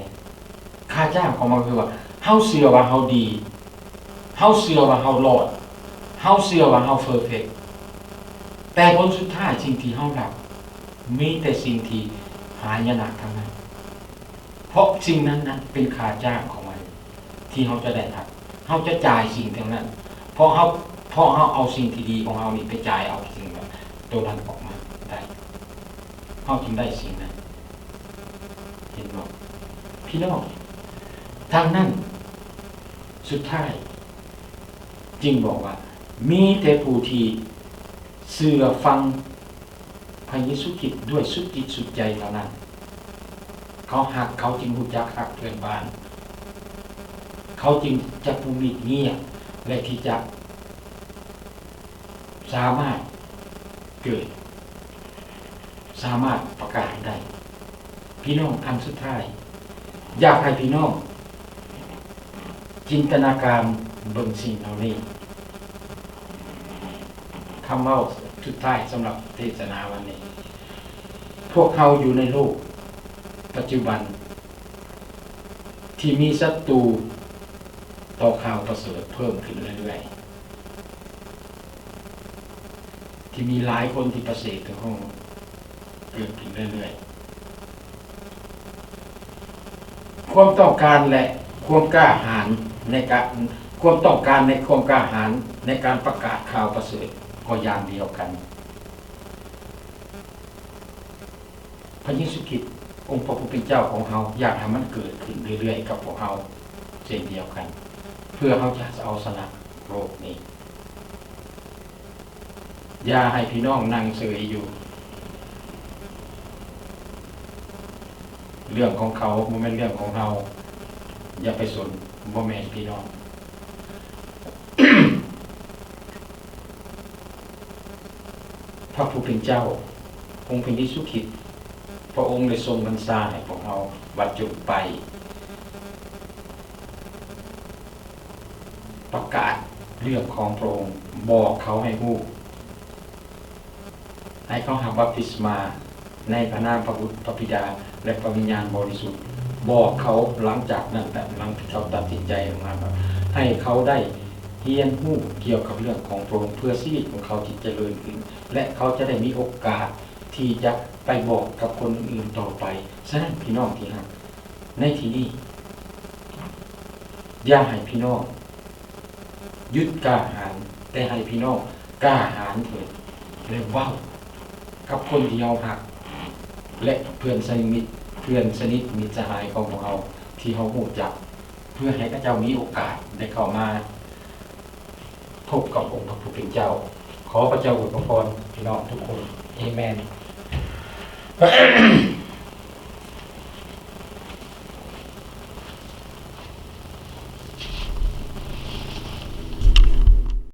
ຄ່າຈ້າງຂອງມັນຄືວ່າ ເຮົາເຊື່ອວ່າເຮົາດີ, ເຮົາເຊື່ອວ່າເຮົາລອດ, ເຮົາເຊື່ອວ່າເຮົາເພີເຟັກ, ແຕ່ຜົນສຸດທ້າຍສິ່ງທີ່ເຮົາຮັບ ມີແຕ່ສິ່ງທີ່ຫາຍະນະທັງນັ້ນ, ເພາະສິ່ງນັ້ນນະເປັນຄ່າຈ້າງຂອງມັນທີ່ເຮົາຈະໄດ້ຮັບ. ເຮົາຈະຈ່າຍສິ່ງເຫຼົ່ານັ້ນ, ເພາະເຮົາ, ເພາະເຮົາເອົາສິ່ງທີ່ດີຂອງເຮົານີ້ໄປຈ່າຍເອົາສິ່ງໂຕນັ້ນອອກມາໄດ້. ເຮົາຈຶ່ງໄດ້ສິ່ງນັ້ນ. ເຫັນບໍ່ ພີ່ນ້ອງ? ດັ່ງນັ້ນ ສຸດທ້າຍຈຶ່ງບອກວ່າ ມີແຕ່ຜູ້ທີ່ເຊື່ອຟັງພະເຢຊູຄຣິດດ້ວຍສຸດຈິດສຸດໃຈເທົ່ານັ້ນ. ເຂົາຮັກ, ເຂົາຈຶ່ງຮູ້ຈັກຮັກເພື່ອນບ້ານ, ເຂົາຈຶ່ງຈະບໍ່ມິດງຽບ ແລະ ທີ່ຈະ ສາມາດເກີດ, ສາມາດປະກາດໄດ້. ພີ່ນ້ອງ, ອັນສຸດທ້າຍ ຢາກໃຫ້ພີ່ນ້ອງຈິນຕະນາການເບິ່ງສິ່ງເຫຼົ່ານີ້. ຄຳເວົ້າສຸດທ້າຍສຳລັບເທດສະໜາວັນນີ້, ພວກເຮົາຢູ່ໃນໂລກປັດຈຸບັນທີ່ມີສັດຕູຕໍ່ຂ່າວປະເສີດເພີ່ມຂຶ້ນເລື້ອຍໆ. ທີ່ມີຫຼາຍຄົນທີ່ປະເສດເຖິງເຮົາເກີດຂຶ້ນເລື້ອຍໆ. ຄວາມຕ້ອງການ ແລະ ຄວາມກ້າຫານໃນການ, ຄວາມຕ້ອງການໃນຄວາມກ້າຫານໃນການປະກາດຂ່າວປະເສີດກໍຢ່າງດຽວກັນ. ພະເຢຊູຄຣິດ ອົງພະຜູ້ເປັນເຈົ້າຂອງເຮົາ ຢາກໃຫ້ມັນເກີດຂຶ້ນເລື້ອຍໆກັບພວກເຮົາເຊັ່ນດຽວກັນ ເພື່ອເຮົາຈະເອົາຊະນະໂລກນີ້. ຢ່າໃຫ້ພີ່ນ້ອງນັ່ງເຊີຍຢູ່. ເລື່ອງຂອງເຂົາບໍ່ແມ່ນເລື່ອງຂອງເຮົາ. ຢ່າໄປສົນ, ບໍ່ແມ່ນພີ່ນ້ອງ. ພະຜູ້ເປັນເຈົ້າ ອົງພະເຢຊູຄຣິດ ພະອົງໄດ້ສົ່ງບັນຊາໃຫ້ພວກເຮົາວ່າ ຈົ່ງໄປປະກາດເລື່ອງຂອງພະອົງ, ບອກເຂົາໃຫ້ຮູ້, ໃຫ້ເຂົາຮັບບັບຕິສມາ ໃນພະນາມພະບຸດ, ພະບິດາ ແລະ ພະວິນຍານບໍລິສຸດ. ບອກເຂົາຫຼັງຈາກນັ້ນ, ແບບຫຼັງທີ່ເຂົາຕັດສິນໃຈອອກມາ, ໃຫ້ເຂົາໄດ້ຮຽນຮູ້ກ່ຽວກັບເລື່ອງຂອງພະອົງ ເພື່ອຊີວິດຂອງເຂົາທີ່ຈະເລີນຂຶ້ນ ແລະ ເຂົາຈະໄດ້ມີໂອກາດທີ່ຈະໄປບອກກັບຄົນອື່ນໆຕໍ່ໄປ. ສະນັ້ນ ພີ່ນ້ອງທີ່ຮັກ, ໃນທີ່ນີ້ ຢ່າໃຫ້ພີ່ນ້ອງຢຸດກ້າຫານ, ແຕ່ໃຫ້ພີ່ນ້ອງກ້າຫານເຖີດ ແລະ ເວົ້າກັບຄົນທີ່ເຮົາຮັກ ແລະ ເພື່ອນສະໜິດ, ເພື່ອນສະໜິດມິດສະຫາຍຂອງພວກເຮົາທີ່ເຮົາຮູ້ຈັກ, ເພື່ອໃຫ້ເຂົາເຈົ້າມີໂອກາດໄດ້ເຂົ້າມາ ພົບກັບອົງພະຜູ້ເປັນເຈົ້າ. ຂໍພະເຈົ້າອວຍພະພອນພີ່ນ້ອງທຸກຄົນ. ເອເມນ.